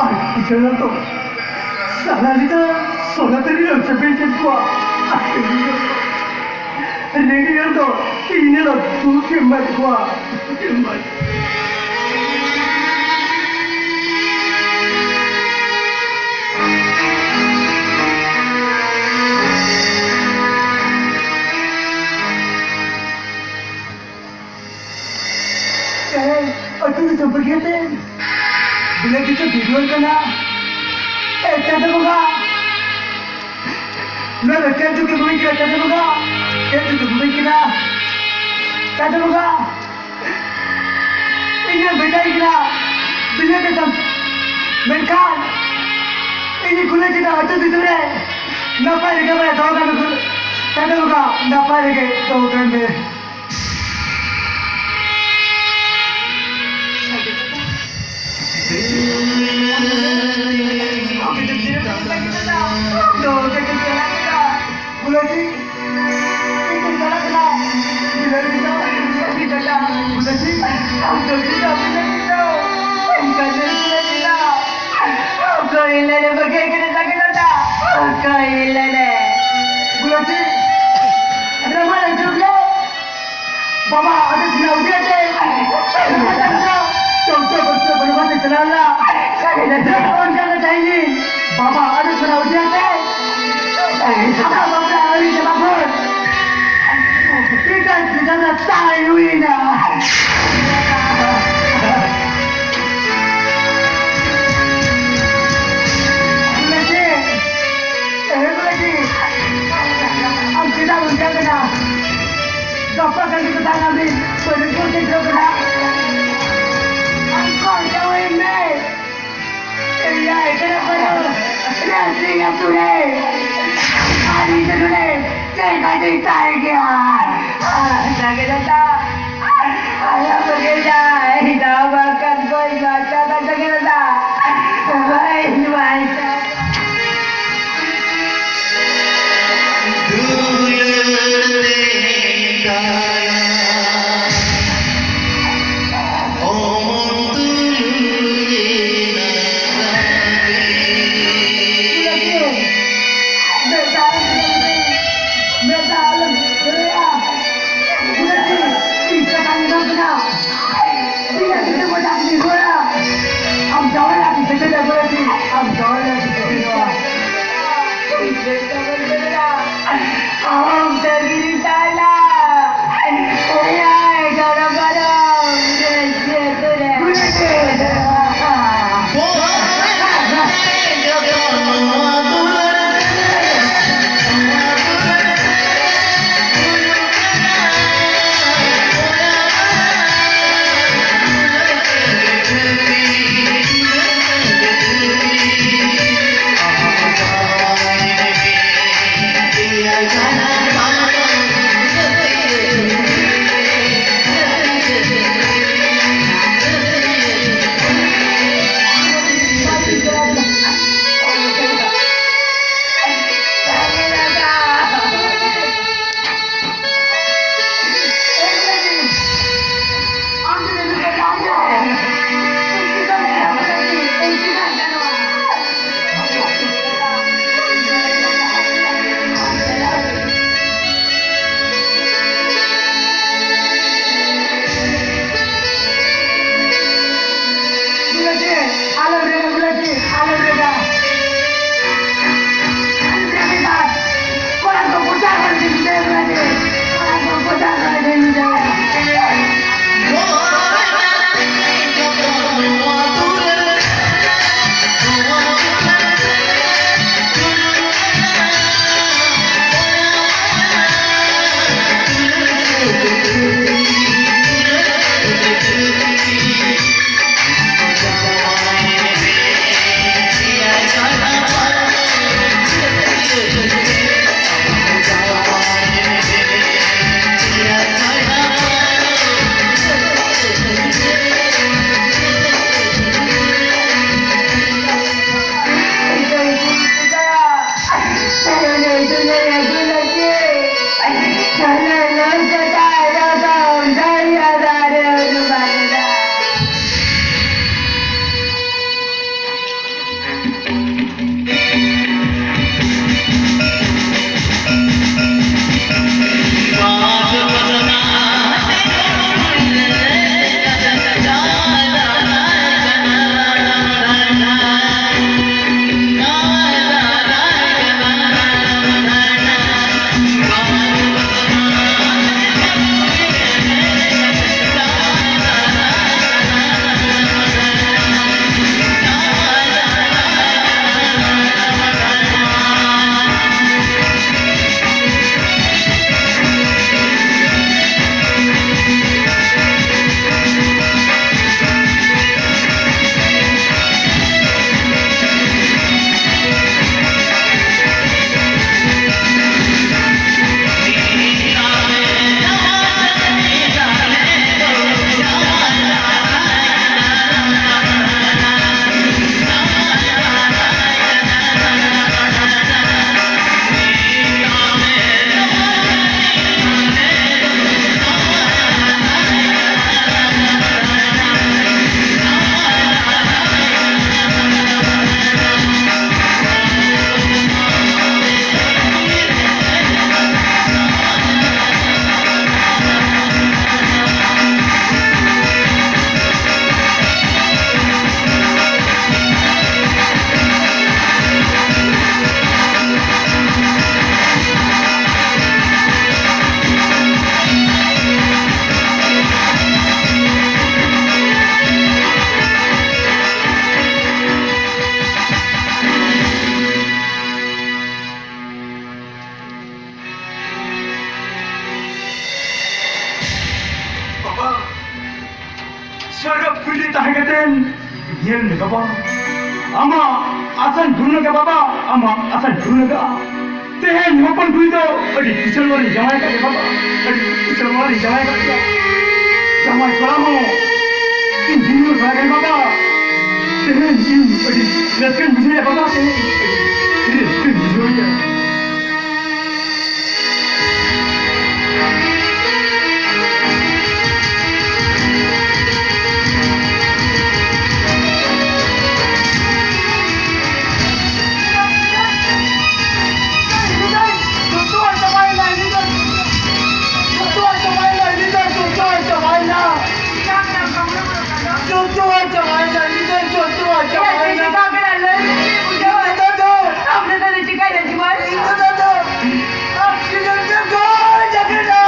ᱟᱨ ᱠᱤᱥᱟᱹᱬ ᱦᱚᱲ ᱫᱚ ᱥᱟᱱᱟ ᱞᱮᱠᱟ ᱥᱚᱱᱟ ᱛᱮ ᱨᱮ ᱪᱟᱯᱮ ᱠᱮᱫ ᱠᱚᱣᱟ᱾ ᱟᱨ ᱨᱮᱸᱜᱮᱡ ᱦᱚᱲ ᱫᱚ ᱛᱤᱱᱟᱹᱜ ᱫᱩᱠ ᱮᱢ ᱮᱢᱟ ᱠᱚᱣᱟ᱾ ᱫᱩᱠ ᱮᱢ ᱮᱢᱟ ᱠᱚᱣᱟ᱾ ᱛᱮᱦᱮᱧ ᱟᱹᱛᱩ ᱫᱤᱥᱚᱢ ᱵᱟᱹᱜᱤᱭᱟᱛᱮ ᱵᱤᱞᱟᱹᱛ ᱫᱤᱥᱚᱢ ᱵᱷᱤᱲᱣᱟᱹᱨ ᱠᱟᱱᱟ᱾ ᱮ ᱪᱟᱸᱫᱳ ᱵᱚᱸᱜᱟ, ᱱᱚᱣᱟ ᱫᱚ ᱪᱮᱫ ᱫᱩᱠ ᱮᱢ ᱠᱟᱱᱟ ᱪᱟᱸᱫᱳ ᱵᱚᱸᱜᱟ? ᱪᱮᱫ ᱫᱩᱠ ᱮᱢ ᱠᱟᱱᱟ ᱪᱟᱸᱫᱳ ᱵᱚᱸᱜᱟ? ᱤᱧ ᱫᱚ ᱵᱷᱮᱡᱟᱭ ᱠᱟᱱᱟ ᱵᱤᱞᱟᱹᱛ ᱫᱤᱥᱚᱢ, ᱢᱮᱱᱠᱷᱟᱱ ᱤᱧ ᱠᱩᱞᱟᱹᱭ ᱪᱮᱛᱟᱱ ᱟᱹᱛᱩ ᱫᱤᱥᱚᱢ ᱨᱮ ᱱᱟᱯᱟᱭ ᱨᱮᱜᱮ ᱢᱮ ᱫᱚᱦᱚ ᱠᱟᱜ ᱢᱮ ᱪᱟᱸᱫᱳ ᱵᱚᱸᱜᱟ, ᱱᱟᱯᱟᱭ ᱨᱮᱜᱮ ᱫᱚᱦᱚ ᱠᱟᱜ ᱢᱮ᱾ ᱚᱠᱚᱭ ᱞᱮᱱᱮ? ᱵᱩᱞᱟᱹᱴᱤ, ᱟᱫᱚ ᱢᱟ ᱞᱟᱹᱭ ᱦᱚᱪᱚ ᱜᱮ᱾ ᱵᱟᱵᱟ, ᱟᱫᱚ ᱥᱮᱱᱟ ᱩᱰᱤᱭᱟᱛᱮ᱾ ᱪᱚᱢᱪᱚ ᱵᱚᱨᱥᱚ ᱵᱚᱨᱵᱟᱫ ᱪᱟᱞᱟᱣ ᱞᱟ᱾ ᱚᱱᱠᱟ ᱞᱮ ᱛᱟᱦᱮᱸᱭᱤᱧ᱾ ᱵᱟᱵᱟ, ᱟᱫᱚ ᱥᱮᱱᱟ ᱩᱰᱤᱭᱟᱛᱮ᱾ ᱟᱢᱟᱜ ᱵᱟᱯᱞᱟ ᱟᱹᱣᱨᱤ ᱪᱟᱵᱟ ᱵᱷᱳᱨ᱾ ᱯᱤᱴᱟᱭ ᱯᱤᱴᱟᱭ ᱛᱟᱭ ᱦᱩᱭᱱᱟ᱾ ᱵᱩᱞᱟᱹᱴᱤ, ᱮ ᱵᱩᱞᱟᱹᱴᱤ, ᱟᱢ ᱪᱮᱫᱟᱜ ᱚᱱᱠᱟ ᱠᱟᱱᱟ? ᱜᱟᱯᱟ ᱠᱟᱹᱢᱤ ᱠᱚ ᱛᱟᱦᱮᱱᱟ, ᱢᱤᱫ ᱯᱟᱹᱨᱤᱥ ᱠᱚ ᱥᱮᱴᱮᱨᱚᱜ ᱠᱟᱱᱟ᱾ ᱛᱩᱞᱮ, ᱟᱨ ᱤᱧ ᱫᱚ ᱱᱚᱰᱮ ᱪᱮᱫ ᱠᱟᱛᱮᱧ ᱛᱟᱦᱮᱸ ᱠᱮᱭᱟ? ᱥᱟᱸᱜᱮ ᱫᱟᱫᱟ, ᱟᱞᱚᱢ ᱵᱟᱹᱜᱤᱭᱟ, ᱤᱧ ᱫᱚ ᱵᱟᱝᱠᱷᱟᱱ ᱵᱟᱹᱧ ᱵᱟᱧᱪᱟᱣ ᱫᱟ, ᱥᱟᱸᱜᱮ ᱫᱟᱫᱟ, ᱵᱟᱹᱧ ᱵᱟᱧᱪᱟᱣ ᱫᱟ᱾ ᱫᱩᱞᱟᱹᱲ ᱛᱮ ᱠᱟᱭᱟ᱾ ᱚᱢᱚᱱ ᱛᱩᱞᱩᱡ ᱮᱱᱟ ᱨᱟᱹᱜᱤ᱾ ᱵᱮᱴᱟ ᱟᱞᱚᱢ ᱞᱟᱹᱭᱟ᱾ ᱵᱮᱴᱟ ᱟᱞᱚᱢ ᱞᱟᱹᱭᱟ᱾ ᱠᱩᱲᱤ ᱛᱟᱦᱮᱸ ᱠᱟᱛᱮ ᱧᱮᱞ ᱢᱮ ᱵᱟᱵᱟ, ᱟᱢᱟᱜ ᱟᱥᱟᱧ ᱯᱩᱨᱱᱚ ᱠᱟᱜᱼᱟ ᱵᱟᱵᱟ, ᱟᱢᱟᱜ ᱟᱥᱟᱧ ᱯᱩᱨᱱᱚ ᱠᱟᱜᱼᱟ᱾ ᱛᱮᱦᱮᱧ ᱦᱚᱯᱚᱱ ᱠᱩᱲᱤ ᱫᱚ ᱟᱹᱰᱤ ᱠᱤᱥᱟᱹᱬ ᱚᱲᱟᱜ ᱨᱤᱧ ᱡᱟᱶᱟᱭ ᱠᱟᱫᱮᱭᱟ ᱵᱟᱵᱟ, ᱟᱹᱰᱤ ᱠᱤᱥᱟᱹᱬ ᱚᱲᱟᱜ ᱨᱤᱧ ᱡᱟᱶᱟᱭ ᱠᱟᱫᱮᱭᱟ᱾ ᱡᱟᱶᱟᱭ ᱠᱚᱲᱟ ᱦᱚᱸ ᱤᱧ ᱡᱤᱣᱤ ᱵᱷᱟᱜᱮ ᱵᱟᱵᱟ, ᱛᱮᱦᱮᱧ ᱤᱧ ᱟᱹᱰᱤ ᱨᱟᱹᱥᱠᱟᱹᱧ ᱵᱩᱡᱷᱟᱹᱣᱮᱫᱼᱟ ᱵᱟᱵᱟ, ᱛᱮᱦᱮᱧ ᱟᱹᱰᱤ ᱨᱟᱹᱥᱠᱟᱹᱧ ᱵᱩᱡᱷᱟᱹᱣᱮᱫᱼᱟ᱾ ᱡᱚᱛᱚᱣᱟᱜ ᱪᱟᱵᱟᱭᱮᱱᱟ, ᱱᱤᱛᱚᱜ ᱡᱚᱛᱚᱣᱟᱜ ᱪᱟᱵᱟᱭᱮᱱᱟ᱾ ᱡᱚᱛᱚᱣᱟᱜ ᱪᱟᱵᱟᱭᱮᱱᱟ, ᱱᱤᱛᱚᱜ ᱡᱚᱛᱚᱣᱟᱜ ᱪᱟᱵᱟᱭᱮᱱᱟ᱾ ᱤᱧ ᱫᱚ ᱫᱟᱫᱟ, ᱤᱧ ᱫᱚ ᱫᱟᱫᱟ, accident ᱛᱮ ᱜᱚᱡ ᱟᱠᱟᱱᱟ᱾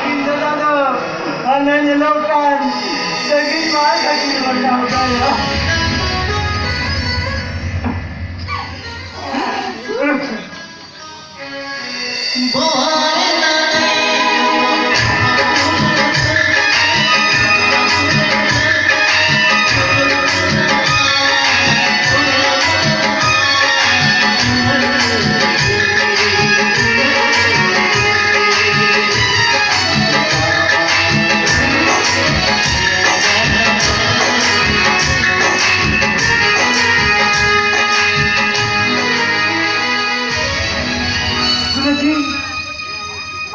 ᱤᱧ ᱫᱟᱫᱟ ᱫᱚ ᱦᱟᱱᱮ ᱧᱮᱞᱚᱜ ᱠᱟᱱ ᱥᱟᱺᱜᱤᱧ ᱢᱟ ᱥᱟᱺᱜᱤᱧ ᱨᱮ ᱢᱮᱱᱟᱜ ᱠᱟᱫᱮᱭᱟ᱾ ᱵᱚᱦᱚᱜ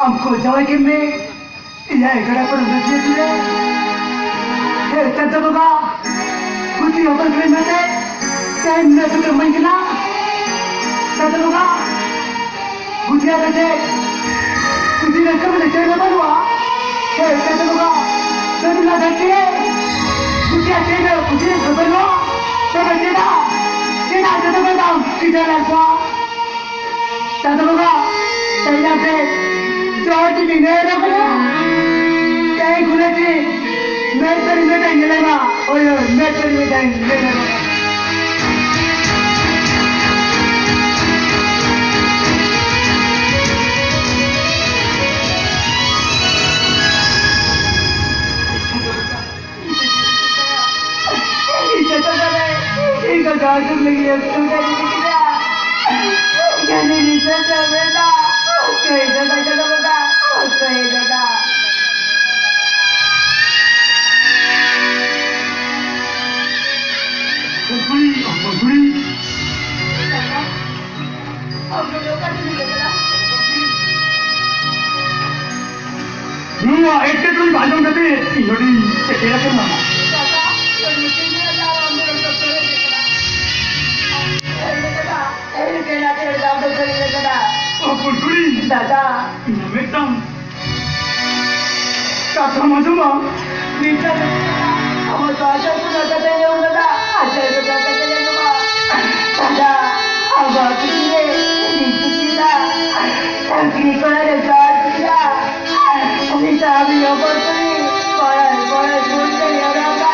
ᱟᱢ ᱠᱚ ᱡᱟᱶᱟᱭ ᱠᱮᱫ ᱢᱮ ᱤᱧᱟᱹᱜ ᱜᱟᱰᱟ ᱯᱟᱨᱚᱢ ᱨᱮ ᱡᱤᱭᱟᱹ ᱛᱤᱨᱮ᱾ ᱦᱮ ᱪᱟᱸᱫᱚ ᱵᱚᱸᱜᱟ, ᱜᱩᱛᱤ ᱦᱚᱯᱚᱱ ᱠᱟᱹᱱᱟᱹᱧ ᱢᱮᱱᱛᱮ ᱛᱮᱦᱮᱧ ᱱᱤᱱᱟᱹᱜ ᱫᱩᱠ ᱮᱢ ᱤᱢᱟᱹᱧ ᱠᱟᱱᱟ᱾ ᱪᱟᱸᱫᱚ ᱵᱚᱸᱜᱟ, ᱜᱩᱛᱤᱭᱟ ᱫᱚ ᱪᱮᱫ? ᱜᱩᱛᱤ ᱨᱟᱹᱥᱠᱟᱹ ᱵᱚᱞᱮ ᱪᱮᱫ ᱦᱚᱸ ᱵᱟᱹᱱᱩᱜᱼᱟ᱾ ᱦᱮ ᱪᱟᱸᱫᱚ ᱵᱚᱸᱜᱟ, ᱫᱩᱱᱤᱭᱟᱹ ᱫᱷᱟᱹᱨᱛᱤ ᱨᱮ ᱜᱩᱛᱤᱭᱟ ᱪᱮᱫ ᱦᱚᱸ ᱜᱩᱛᱤ ᱨᱟᱹᱥᱠᱟᱹ ᱵᱟᱹᱱᱩᱜᱼᱟ᱾ ᱛᱚᱵᱮ ᱪᱮᱫᱟᱜ, ᱪᱮᱫᱟᱜ ᱪᱟᱸᱫᱚ ᱵᱚᱸᱜᱟ ᱟᱢ ᱠᱤᱥᱟᱹᱬ ᱟᱨ ᱠᱚᱣᱟ? ᱪᱟᱸᱫᱚ ᱵᱚᱸᱜᱟ, ᱛᱮᱦᱮᱧ ᱟᱯᱮ ᱡᱚᱦᱚᱨ ᱛᱮ ᱵᱤᱱᱟᱹ ᱨᱮ ᱵᱚᱞᱮ᱾ ᱛᱮᱦᱮᱧ ᱠᱷᱚᱱᱟᱜ ᱪᱮ ᱢᱮᱫ ᱛᱟᱹᱨᱤ ᱢᱮᱫ ᱧᱮᱞᱮ ᱢᱟ᱾ ᱦᱳᱭ, ᱦᱳᱭ, ᱢᱮᱫ ᱛᱟᱹᱨᱤ ᱢᱮᱫ ᱧᱮᱞᱮ ᱢᱟ᱾ ᱱᱚᱣᱟ ᱮᱴᱠᱮᱴᱚᱬᱮ ᱟᱸᱡᱚᱢ ᱠᱟᱛᱮ ᱤᱧ ᱱᱚᱰᱮᱧ ᱥᱮᱴᱮᱨ ᱟᱠᱟᱱᱟ᱾ ᱦᱚᱯᱚᱱ ᱠᱩᱲᱤ, ᱫᱟᱫᱟ, ᱤᱧᱟᱹᱜ ᱢᱤᱫᱴᱟᱝ ᱠᱟᱛᱷᱟᱢ ᱟᱸᱡᱚᱢᱟ? ᱱᱤᱛᱚᱜ ᱟᱢᱟᱜ ᱫᱚ ᱟᱡᱟᱨ ᱠᱚ ᱠᱟᱛᱷᱟ ᱟᱸᱡᱚᱢ ᱠᱟᱫᱟ, ᱟᱡᱟᱨ ᱠᱚ ᱠᱟᱛᱷᱟ ᱟᱸᱡᱚᱢᱟ᱾ ᱫᱟᱫᱟ, ᱟᱵᱚ ᱟᱹᱛᱩ ᱨᱮ ᱱᱤᱛᱚᱜ ᱪᱮᱫᱟᱜ ᱪᱟᱹᱠᱨᱤ ᱠᱚᱲᱟ ᱨᱮ ᱡᱚᱦᱟᱨ ᱪᱮᱫᱟᱜ? ᱩᱱᱤ ᱥᱟᱵᱤ ᱦᱚᱯᱚᱱ ᱠᱩᱲᱤ ᱯᱟᱲᱦᱟᱣ ᱯᱟᱲᱦᱟᱣ ᱵᱷᱩᱞ ᱛᱮ ᱧᱮᱞᱚᱜᱼᱟ᱾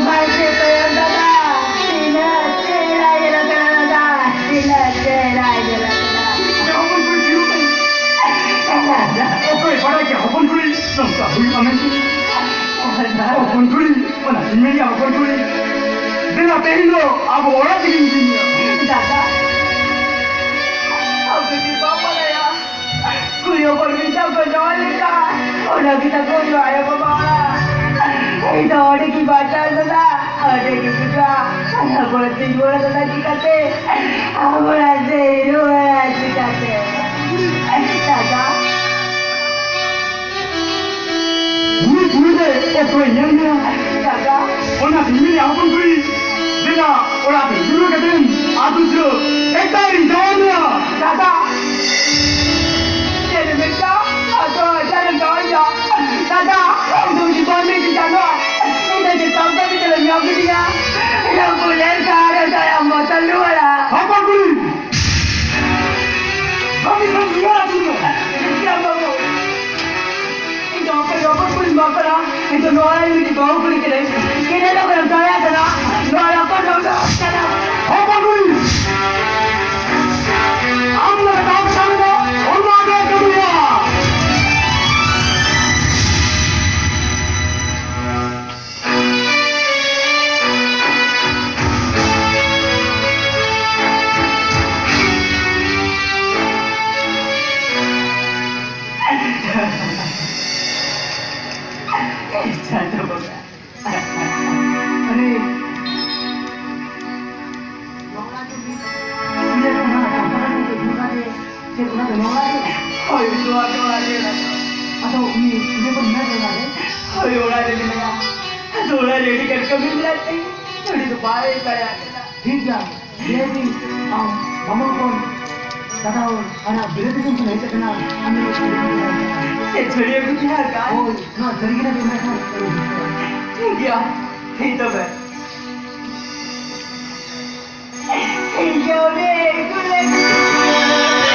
ᱵᱟᱭ ᱪᱮᱫ ᱠᱚ ᱮᱢ ᱠᱟᱫᱟ᱾ ᱛᱤᱱᱟᱹᱜ ᱪᱮᱦᱨᱟ ᱧᱮᱞᱚᱜ ᱠᱟᱱᱟ ᱫᱟᱫᱟ, ᱛᱤᱱᱟᱹᱜ ᱪᱮᱦᱨᱟ ᱧᱮᱞᱚᱜ ᱠᱟᱱᱟ᱾ ᱦᱚᱯᱚᱱ ᱠᱩᱲᱤ ᱛᱷᱤᱨᱚᱜ ᱢᱮ᱾ ᱚᱠᱚᱭ ᱵᱟᱲᱟᱭ ᱠᱮᱭᱟ ᱦᱚᱯᱚᱱ ᱠᱩᱲᱤ ᱱᱚᱝᱠᱟ ᱦᱩᱭᱩᱜᱼᱟ ᱢᱮᱱᱛᱮ? ᱦᱚᱯᱚᱱ ᱠᱩᱲᱤ, ᱚᱱᱟ ᱤᱧ ᱢᱮᱱ ᱜᱮᱭᱟ ᱦᱚᱯᱚᱱ ᱠᱩᱲᱤ᱾ ᱫᱮᱞᱟ ᱛᱮᱦᱮᱧ ᱫᱚ ᱟᱵᱚ ᱚᱲᱟᱜ ᱛᱮᱜᱮᱧ ᱤᱫᱤ ᱢᱮᱭᱟ᱾ ᱫᱟᱫᱟ, ᱟᱯᱮ ᱪᱮᱫ ᱵᱟᱯ ᱵᱟᱲᱟᱭᱟ? ᱠᱩᱲᱤ ᱦᱚᱯᱚᱱ ᱢᱤᱫᱴᱟᱝ ᱠᱚ ᱡᱟᱶᱟᱭ ᱞᱮᱠᱟ, ᱚᱱᱟ ᱜᱮ ᱛᱟᱠᱚ ᱦᱩᱭᱩᱜᱼᱟ ᱟᱭᱳ ᱵᱟᱵᱟ ᱚᱲᱟᱜ᱾ ᱤᱧ ᱫᱚ ᱚᱸᱰᱮ ᱜᱮ ᱵᱟᱧᱪᱟᱣ ᱫᱟᱫᱟ, ᱚᱸᱰᱮ ᱜᱮ ᱜᱩᱡᱩᱜᱼᱟ᱾ ᱟᱵᱚ ᱛᱤᱱ ᱵᱚᱲ ᱫᱟᱫᱟ ᱪᱤᱠᱟᱹᱛᱮ? ᱟᱵᱚ ᱚᱲᱟᱜ ᱥᱮ ᱦᱤᱡᱩᱜᱼᱟ ᱪᱤᱠᱟᱹᱛᱮ? ᱫᱟᱫᱟ, ᱦᱚᱯᱚᱱ ᱠᱩᱲᱤ, ᱫᱮᱞᱟ, ᱚᱲᱟᱜ ᱛᱮ ᱫᱩᱲᱩᱵ ᱠᱟᱛᱮ ᱟᱹᱛᱩ ᱥᱤᱨᱟᱹ ᱮᱠᱛᱟᱭ ᱨᱤᱧ ᱡᱟᱶᱟᱭ ᱢᱮᱭᱟ᱾ ᱫᱟᱫᱟ, ᱪᱮᱫ ᱮᱢ ᱢᱮᱱᱫᱟ? ᱟᱫᱚ ᱟᱡᱟᱨ ᱮᱢ ᱡᱟᱶᱟᱭ ᱫᱟ? ᱫᱟᱫᱟ, ᱤᱧ ᱫᱚ ᱩᱱᱤ ᱵᱟᱹᱧ ᱢᱮᱱ ᱠᱮᱫᱟ ᱱᱚᱣᱟ᱾ ᱤᱧ ᱫᱚ ᱪᱮᱫ ᱠᱟᱢ ᱠᱟᱹᱢᱤ ᱛᱮᱞᱮ ᱧᱟᱢ ᱠᱮᱫᱤᱧᱟ? ᱤᱧ ᱫᱚ ᱵᱩᱞᱮᱱ ᱠᱟᱨ ᱨᱮ ᱫᱟᱭᱟ ᱢᱚᱛᱚ ᱞᱩᱣᱟᱲᱟ᱾ ᱦᱚᱯᱚᱱ ᱠᱩᱲᱤ, ᱠᱟᱹᱢᱤ ᱠᱷᱚᱱ ᱨᱩᱣᱟᱹᱲ ᱟᱹᱪᱩᱨ ᱢᱮ᱾ ᱵᱤᱠᱨᱚᱢ ᱵᱟᱹᱵᱩ, ᱤᱧ ᱫᱚ ᱚᱠᱚᱭ ᱦᱚᱯᱚᱱ ᱠᱩᱲᱤ ᱵᱟᱝ ᱠᱟᱱᱟ, ᱤᱧ ᱫᱚ ᱱᱚᱣᱟ ᱨᱮᱱ ᱢᱤᱫᱴᱤᱡ ᱵᱟᱹᱦᱩ ᱠᱩᱲᱤ ᱠᱟᱹᱱᱟᱹᱧ᱾ ᱠᱮᱱᱮᱞ ᱚᱠᱚᱭᱮᱢ ᱫᱟᱭᱟ ᱠᱟᱱᱟ, ᱱᱚᱣᱟ ᱨᱚᱠᱚᱢ ᱨᱚᱝ ᱫᱚ ᱠᱟᱱᱟ᱾ ᱦᱚᱯᱚᱱ ᱠᱩᱲᱤ, ᱟᱢ ᱞᱮᱠᱟ ᱫᱟᱢ ᱥᱟᱢᱱᱟ ᱚᱱᱟ ᱜᱮ ᱠᱟᱹᱢᱤᱭᱟ᱾ ᱪᱟᱸᱫᱚ ᱵᱚᱸᱜᱟ᱾ ᱟᱨᱮ, ᱱᱚᱣᱟ ᱫᱚ ᱢᱤᱫ ᱤᱭᱟᱹ ᱠᱟᱱᱟ, ᱠᱟᱯᱲᱟ ᱠᱚ ᱫᱚ ᱱᱚᱝᱠᱟ ᱜᱮ, ᱪᱮᱫ ᱚᱱᱟ ᱫᱚ ᱱᱚᱣᱟ ᱜᱮ? ᱦᱳᱭ, ᱱᱚᱣᱟ ᱜᱮ, ᱚᱱᱟ ᱜᱮ, ᱚᱱᱟ ᱜᱮ᱾ ᱟᱫᱚ ᱩᱱᱤ ᱤᱭᱟᱹ ᱠᱚ ᱢᱮᱱᱟᱭ ᱛᱚ ᱚᱲᱟᱜ ᱨᱮ? ᱦᱳᱭ, ᱚᱲᱟᱜ ᱨᱮ ᱢᱮᱱᱟᱭᱟ᱾ ᱟᱫᱚ ᱚᱲᱟᱜ ᱨᱮ ᱟᱹᱰᱤ ᱜᱟᱱ ᱠᱟᱹᱢᱤ ᱢᱮᱱᱟᱜ ᱛᱮ, ᱩᱱᱤ ᱫᱚ ᱵᱟᱭ ᱫᱟᱲᱮᱭᱟᱜ ᱠᱟᱱᱟ᱾ ᱴᱷᱤᱠ ᱜᱮᱭᱟ, ᱞᱟᱹᱭ ᱫᱟᱹᱧ, ᱟᱢ ᱵᱟᱢᱚᱱ ᱠᱷᱚᱱ ᱫᱟᱫᱟ ᱦᱚᱲ ᱟᱨ ᱵᱤᱨᱟᱹᱫ ᱫᱤᱥᱚᱢ ᱠᱷᱚᱱ ᱦᱮᱡ ᱟᱠᱟᱱᱟ, ᱟᱢ ᱫᱚ ᱪᱮᱫ ᱮᱢ ᱪᱤᱠᱟᱹᱭᱟ? ᱪᱮᱫ ᱪᱷᱟᱹᱲᱭᱟᱹ ᱠᱚ ᱛᱟᱦᱮᱸ ᱠᱟᱱ? ᱦᱳᱭ, ᱱᱚᱣᱟ ᱥᱟᱹᱨᱤ ᱜᱮ ᱱᱟᱜ ᱮᱢ ᱢᱮᱱᱟ᱾ ᱴᱷᱤᱠ ᱜᱮᱭᱟ, ᱴᱷᱤᱠ ᱛᱚᱵᱮ᱾ ᱴᱷᱤᱠ ᱜᱮᱭᱟ, ᱩᱱᱤ ᱟᱹᱜᱩ ᱞᱟᱹᱜᱤᱫ᱾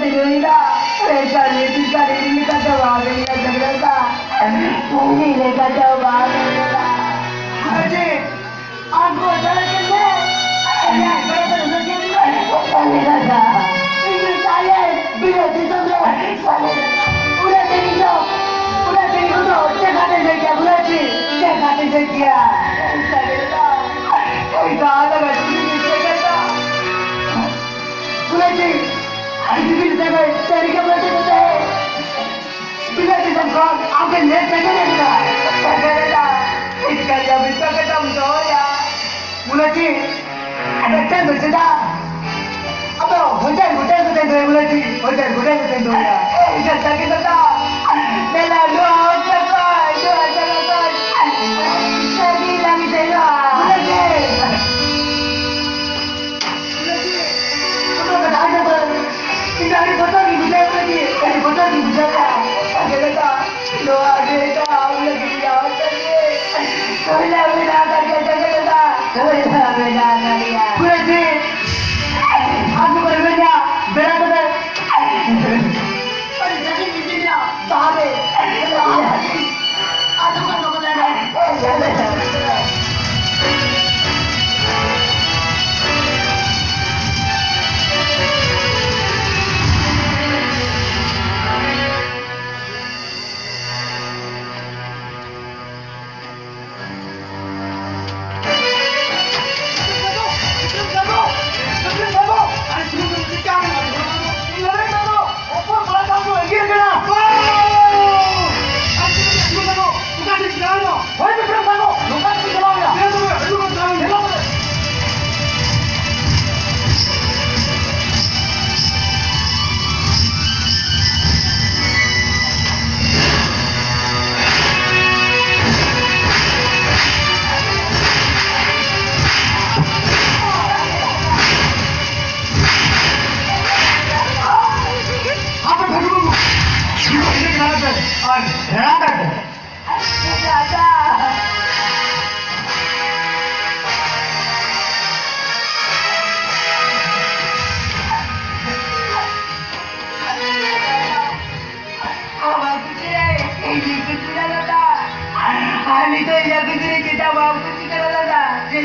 ᱞᱟᱹᱭᱫᱟ, ᱮᱠᱟᱞ ᱢᱤᱫᱴᱤᱡ ᱠᱟᱹᱨᱤ ᱞᱮᱠᱟᱛᱮ ᱵᱟᱝ ᱦᱩᱭᱩᱜᱼᱟ, ᱡᱟᱜᱽᱨᱚᱛᱟ᱾ ᱩᱱᱤ ᱞᱮᱠᱟᱛᱮ ᱵᱟᱝ ᱦᱩᱭᱩᱜᱼᱟ᱾ ᱟᱨ ᱪᱮᱫ? ᱟᱢ ᱠᱚ ᱪᱟᱞᱟᱜ ᱠᱟᱱ ᱢᱮ᱾ ᱤᱧᱟᱹᱜ ᱜᱚᱲᱚ ᱫᱚ ᱩᱱᱟᱹᱜ ᱜᱮ ᱢᱮᱱᱟᱜᱼᱟ᱾ ᱤᱧ ᱫᱚ ᱛᱟᱦᱞᱮ ᱵᱤᱞᱟᱹᱛ ᱫᱤᱥᱚᱢ ᱨᱮ ᱩᱱᱟᱹᱜ ᱫᱤᱱ ᱫᱚ, ᱩᱱᱟᱹᱜ ᱫᱤᱱ ᱫᱚ ᱪᱮᱫ ᱠᱟᱛᱮ ᱞᱟᱹᱭ ᱠᱮᱭᱟ, ᱵᱤᱞᱟᱹᱛ ᱪᱮᱫ ᱠᱟᱛᱮ ᱞᱟᱹᱭ ᱠᱮᱭᱟ? ᱤᱧ ᱫᱚ ᱟᱞᱟᱜ ᱟᱹᱰᱤ ᱫᱤᱱ ᱪᱮᱫ ᱠᱟᱛᱮ ᱵᱩᱞᱟᱹᱪᱤ, ᱟᱹᱰᱤ ᱫᱤᱱ ᱥᱟᱹᱜᱟᱹᱭ ᱥᱟᱹᱨᱤ ᱜᱮ ᱵᱩᱞᱟᱹᱪᱤ ᱫᱚ ᱛᱟᱦᱮᱸ᱾ ᱵᱤᱞᱟᱹᱛ ᱫᱤᱥᱚᱢ ᱠᱷᱚᱱ ᱟᱢ ᱴᱷᱮᱱ ᱧᱮᱞ ᱥᱟᱹᱜᱟᱹᱭ ᱞᱮ ᱢᱮᱱᱟ᱾ ᱥᱟᱹᱜᱟᱹᱭ ᱫᱚ ᱤᱧ ᱠᱟᱱ ᱜᱮᱭᱟ, ᱵᱤᱥᱣᱟᱥ ᱠᱟᱛᱮᱢ ᱫᱚᱦᱚᱭᱟ᱾ ᱵᱩᱞᱟᱹᱪᱤ, ᱢᱤᱫᱴᱮᱱ ᱫᱚ ᱪᱮᱫᱟᱜ? ᱟᱫᱚ ᱦᱚᱡᱟᱨ ᱜᱚᱴᱟ ᱠᱟᱛᱮ ᱫᱚᱦᱚᱭᱟ, ᱵᱩᱞᱟᱹᱪᱤ, ᱦᱚᱡᱟᱨ ᱜᱚᱴᱟ ᱠᱟᱛᱮ ᱫᱚᱦᱚᱭᱟ᱾ ᱤᱧ ᱠᱟᱱ ᱜᱮ ᱫᱟᱫᱟ, ᱫᱮᱞᱟ ᱱᱚᱣᱟ ᱦᱚᱲ ᱛᱟᱠᱚ, ᱱᱚᱣᱟ ᱛᱟᱠᱚ ᱠᱚ ᱥᱟᱹᱜᱟᱹᱭ ᱞᱟᱹᱜᱤᱫ ᱫᱚ᱾ ᱵᱩᱞᱟᱹᱪᱤ᱾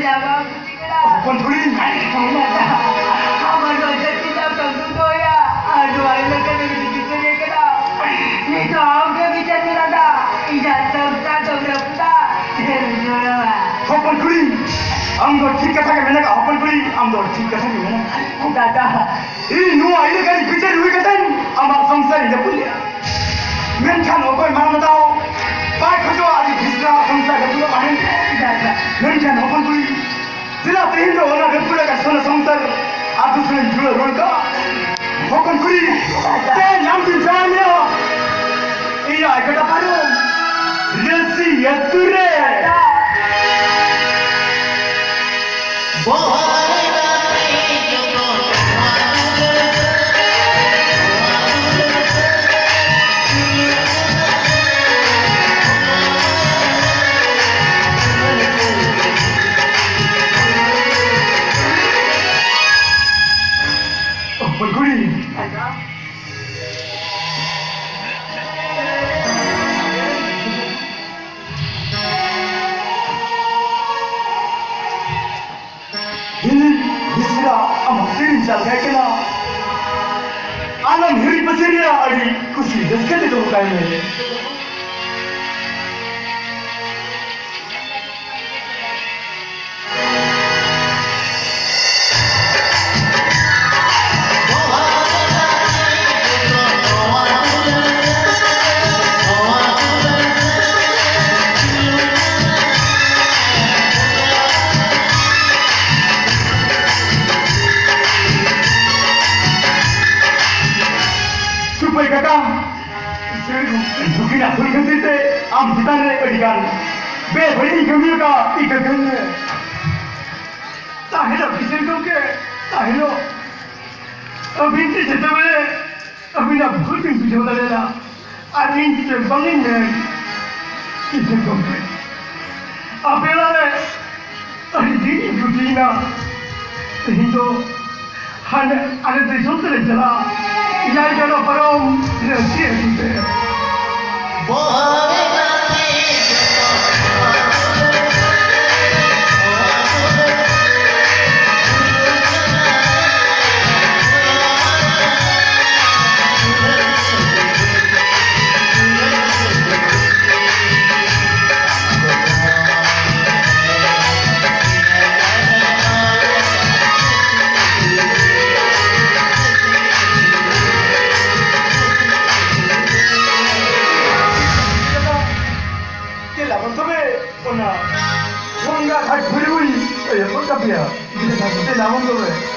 ᱦᱚᱯᱚᱱ ᱠᱩᱲᱤ᱾ ᱟᱢᱟᱜ ᱱᱚᱡᱚᱨ ᱛᱮ ᱡᱟᱢ ᱛᱚᱢ ᱫᱩᱫᱚᱭᱟ, ᱟᱨ ᱱᱚᱣᱟ ᱮᱞᱟᱠᱟ ᱨᱮ ᱢᱤᱫᱴᱤᱡ ᱵᱤᱪᱟᱹᱨᱤᱭᱟᱹ ᱠᱟᱱᱟ᱾ ᱱᱤᱛᱚᱜ ᱟᱢ ᱜᱮ ᱵᱤᱪᱟᱹᱨ ᱪᱟᱞᱟᱜᱼᱟ᱾ ᱤᱧᱟᱜ ᱥᱚᱝᱥᱟᱨ ᱫᱚᱢ ᱨᱟᱹᱯᱩᱫᱟ᱾ ᱦᱚᱯᱚᱱ ᱠᱩᱲᱤ, ᱟᱢ ᱫᱚ ᱴᱷᱤᱠ ᱠᱟᱛᱷᱟ ᱜᱮ ᱢᱮᱱ ᱟᱠᱟᱫ᱾ ᱦᱚᱯᱚᱱ ᱠᱩᱲᱤ, ᱟᱢ ᱫᱚ ᱴᱷᱤᱠ ᱠᱟᱛᱷᱟ ᱜᱮ ᱢᱮᱱ ᱟᱠᱟᱫ᱾ ᱫᱟᱫᱟ, ᱤᱧ ᱱᱚᱣᱟ ᱮᱞᱟᱠᱟ ᱨᱤᱧ ᱵᱤᱪᱟᱹᱨ ᱦᱩᱭ ᱠᱟᱛᱮ ᱟᱢᱟᱜ ᱥᱚᱝᱥᱟᱨ ᱤᱧ ᱨᱟᱹᱯᱩᱫ ᱞᱮᱜᱼᱟ᱾ ᱢᱮᱱᱠᱷᱟᱱ ᱚᱠᱚᱭ ᱢᱟᱲᱟᱝ ᱫᱷᱟᱣ ᱵᱟᱭ ᱠᱷᱚᱡᱚᱜᱼᱟ ᱡᱮ ᱵᱤᱥᱨᱟ ᱥᱚᱝᱥᱟᱨ ᱨᱟᱹᱯᱩᱫᱚᱜ ᱢᱟ ᱢᱮᱱᱛᱮ? ᱢᱮᱱᱠᱷᱟᱱ ᱦᱚᱯᱚᱱ ᱠᱩᱲᱤ, ᱪᱮᱫᱟᱜ ᱛᱮᱦᱮᱧ ᱫᱚ ᱚᱱᱟ ᱨᱟᱹᱯᱩᱫ ᱟᱠᱟᱱ ᱥᱚᱱᱟ ᱥᱚᱝᱥᱟᱨ ᱟᱹᱛᱩ ᱥᱮᱫ ᱤᱧ ᱡᱩᱲᱟᱹᱣ ᱨᱩᱣᱟᱹᱲ ᱠᱟᱜᱼᱟ? ᱦᱚᱯᱚᱱ ᱠᱩᱲᱤ, ᱛᱮᱦᱮᱧ ᱟᱢ ᱫᱩᱧ ᱡᱟᱶᱟᱭ ᱢᱮᱭᱟ᱾ ᱮᱭᱟᱭ ᱠᱟᱴᱟ ᱯᱟᱨᱚᱢ ᱨᱟᱹᱥᱤ ᱟᱹᱛᱩ ᱨᱮ᱾ ᱦᱚᱯᱚᱱ ᱠᱩᱲᱤ᱾ ᱦᱤᱞᱤ ᱢᱤᱥᱨᱟ ᱟᱢᱟᱜ ᱛᱤᱨᱤᱧ ᱪᱟᱞ ᱠᱟᱭ ᱠᱟᱱᱟ᱾ ᱟᱞᱚᱢ ᱦᱤᱨᱤ ᱯᱟᱹᱥᱤᱨ ᱨᱮᱭᱟ, ᱟᱹᱰᱤ ᱠᱩᱥᱤ ᱨᱟᱹᱥᱠᱟᱹ ᱛᱮ ᱫᱩᱲᱩᱵ ᱠᱟᱭ ᱢᱮ᱾ ᱥᱩᱯᱟᱹᱭ ᱠᱟᱠᱟ, ᱱᱩᱠᱤᱱᱟᱜ ᱵᱷᱩᱞ ᱠᱷᱟᱹᱛᱤᱨ ᱛᱮ ᱟᱢ ᱪᱮᱛᱟᱱ ᱨᱮ ᱟᱹᱰᱤ ᱜᱟᱱ ᱵᱮᱵᱟᱹᱲᱤᱡ ᱤᱧ ᱠᱟᱹᱢᱤ ᱟᱠᱟᱫ, ᱤᱠᱟᱹ ᱠᱟᱹᱧ ᱢᱮ᱾ ᱛᱟᱦᱮᱱᱟ ᱵᱤᱥᱮᱱ ᱜᱚᱢᱠᱮ, ᱛᱟᱦᱮᱱᱟ᱾ ᱟᱹᱵᱤᱱ ᱛᱮ ᱡᱮᱛᱮ ᱵᱮᱲᱮ ᱟᱹᱵᱤᱱᱟᱜ ᱵᱷᱩᱞ ᱵᱤᱱ ᱵᱩᱡᱷᱟᱹᱣ ᱫᱟᱲᱮᱭᱟᱫᱟ, ᱟᱨ ᱤᱧ ᱛᱮ ᱵᱟᱝ ᱤᱧ ᱢᱮᱱ᱾ ᱵᱤᱥᱮᱱ ᱜᱚᱢᱠᱮ, ᱟᱯᱮ ᱚᱲᱟᱜ ᱨᱮ ᱟᱹᱰᱤ ᱫᱤᱱ ᱤᱧ ᱪᱷᱩᱴᱤᱭᱮᱱᱟ᱾ ᱛᱮᱦᱮᱧ ᱫᱚ ᱦᱟᱱᱮ ᱟᱞᱮ ᱫᱤᱥᱚᱢ ᱛᱮᱞᱮ ᱪᱟᱞᱟᱜᱼᱟ᱾ ᱮᱭᱟᱭ ᱡᱟᱱᱟ ᱯᱟᱨᱚᱢ ᱨᱟᱹᱥᱤ ᱟᱹᱛᱩ ᱛᱮ᱾ ᱜᱮᱭᱟ᱾ ᱡᱮ ᱧᱟᱢᱚᱜ ᱛᱚᱵᱮ᱾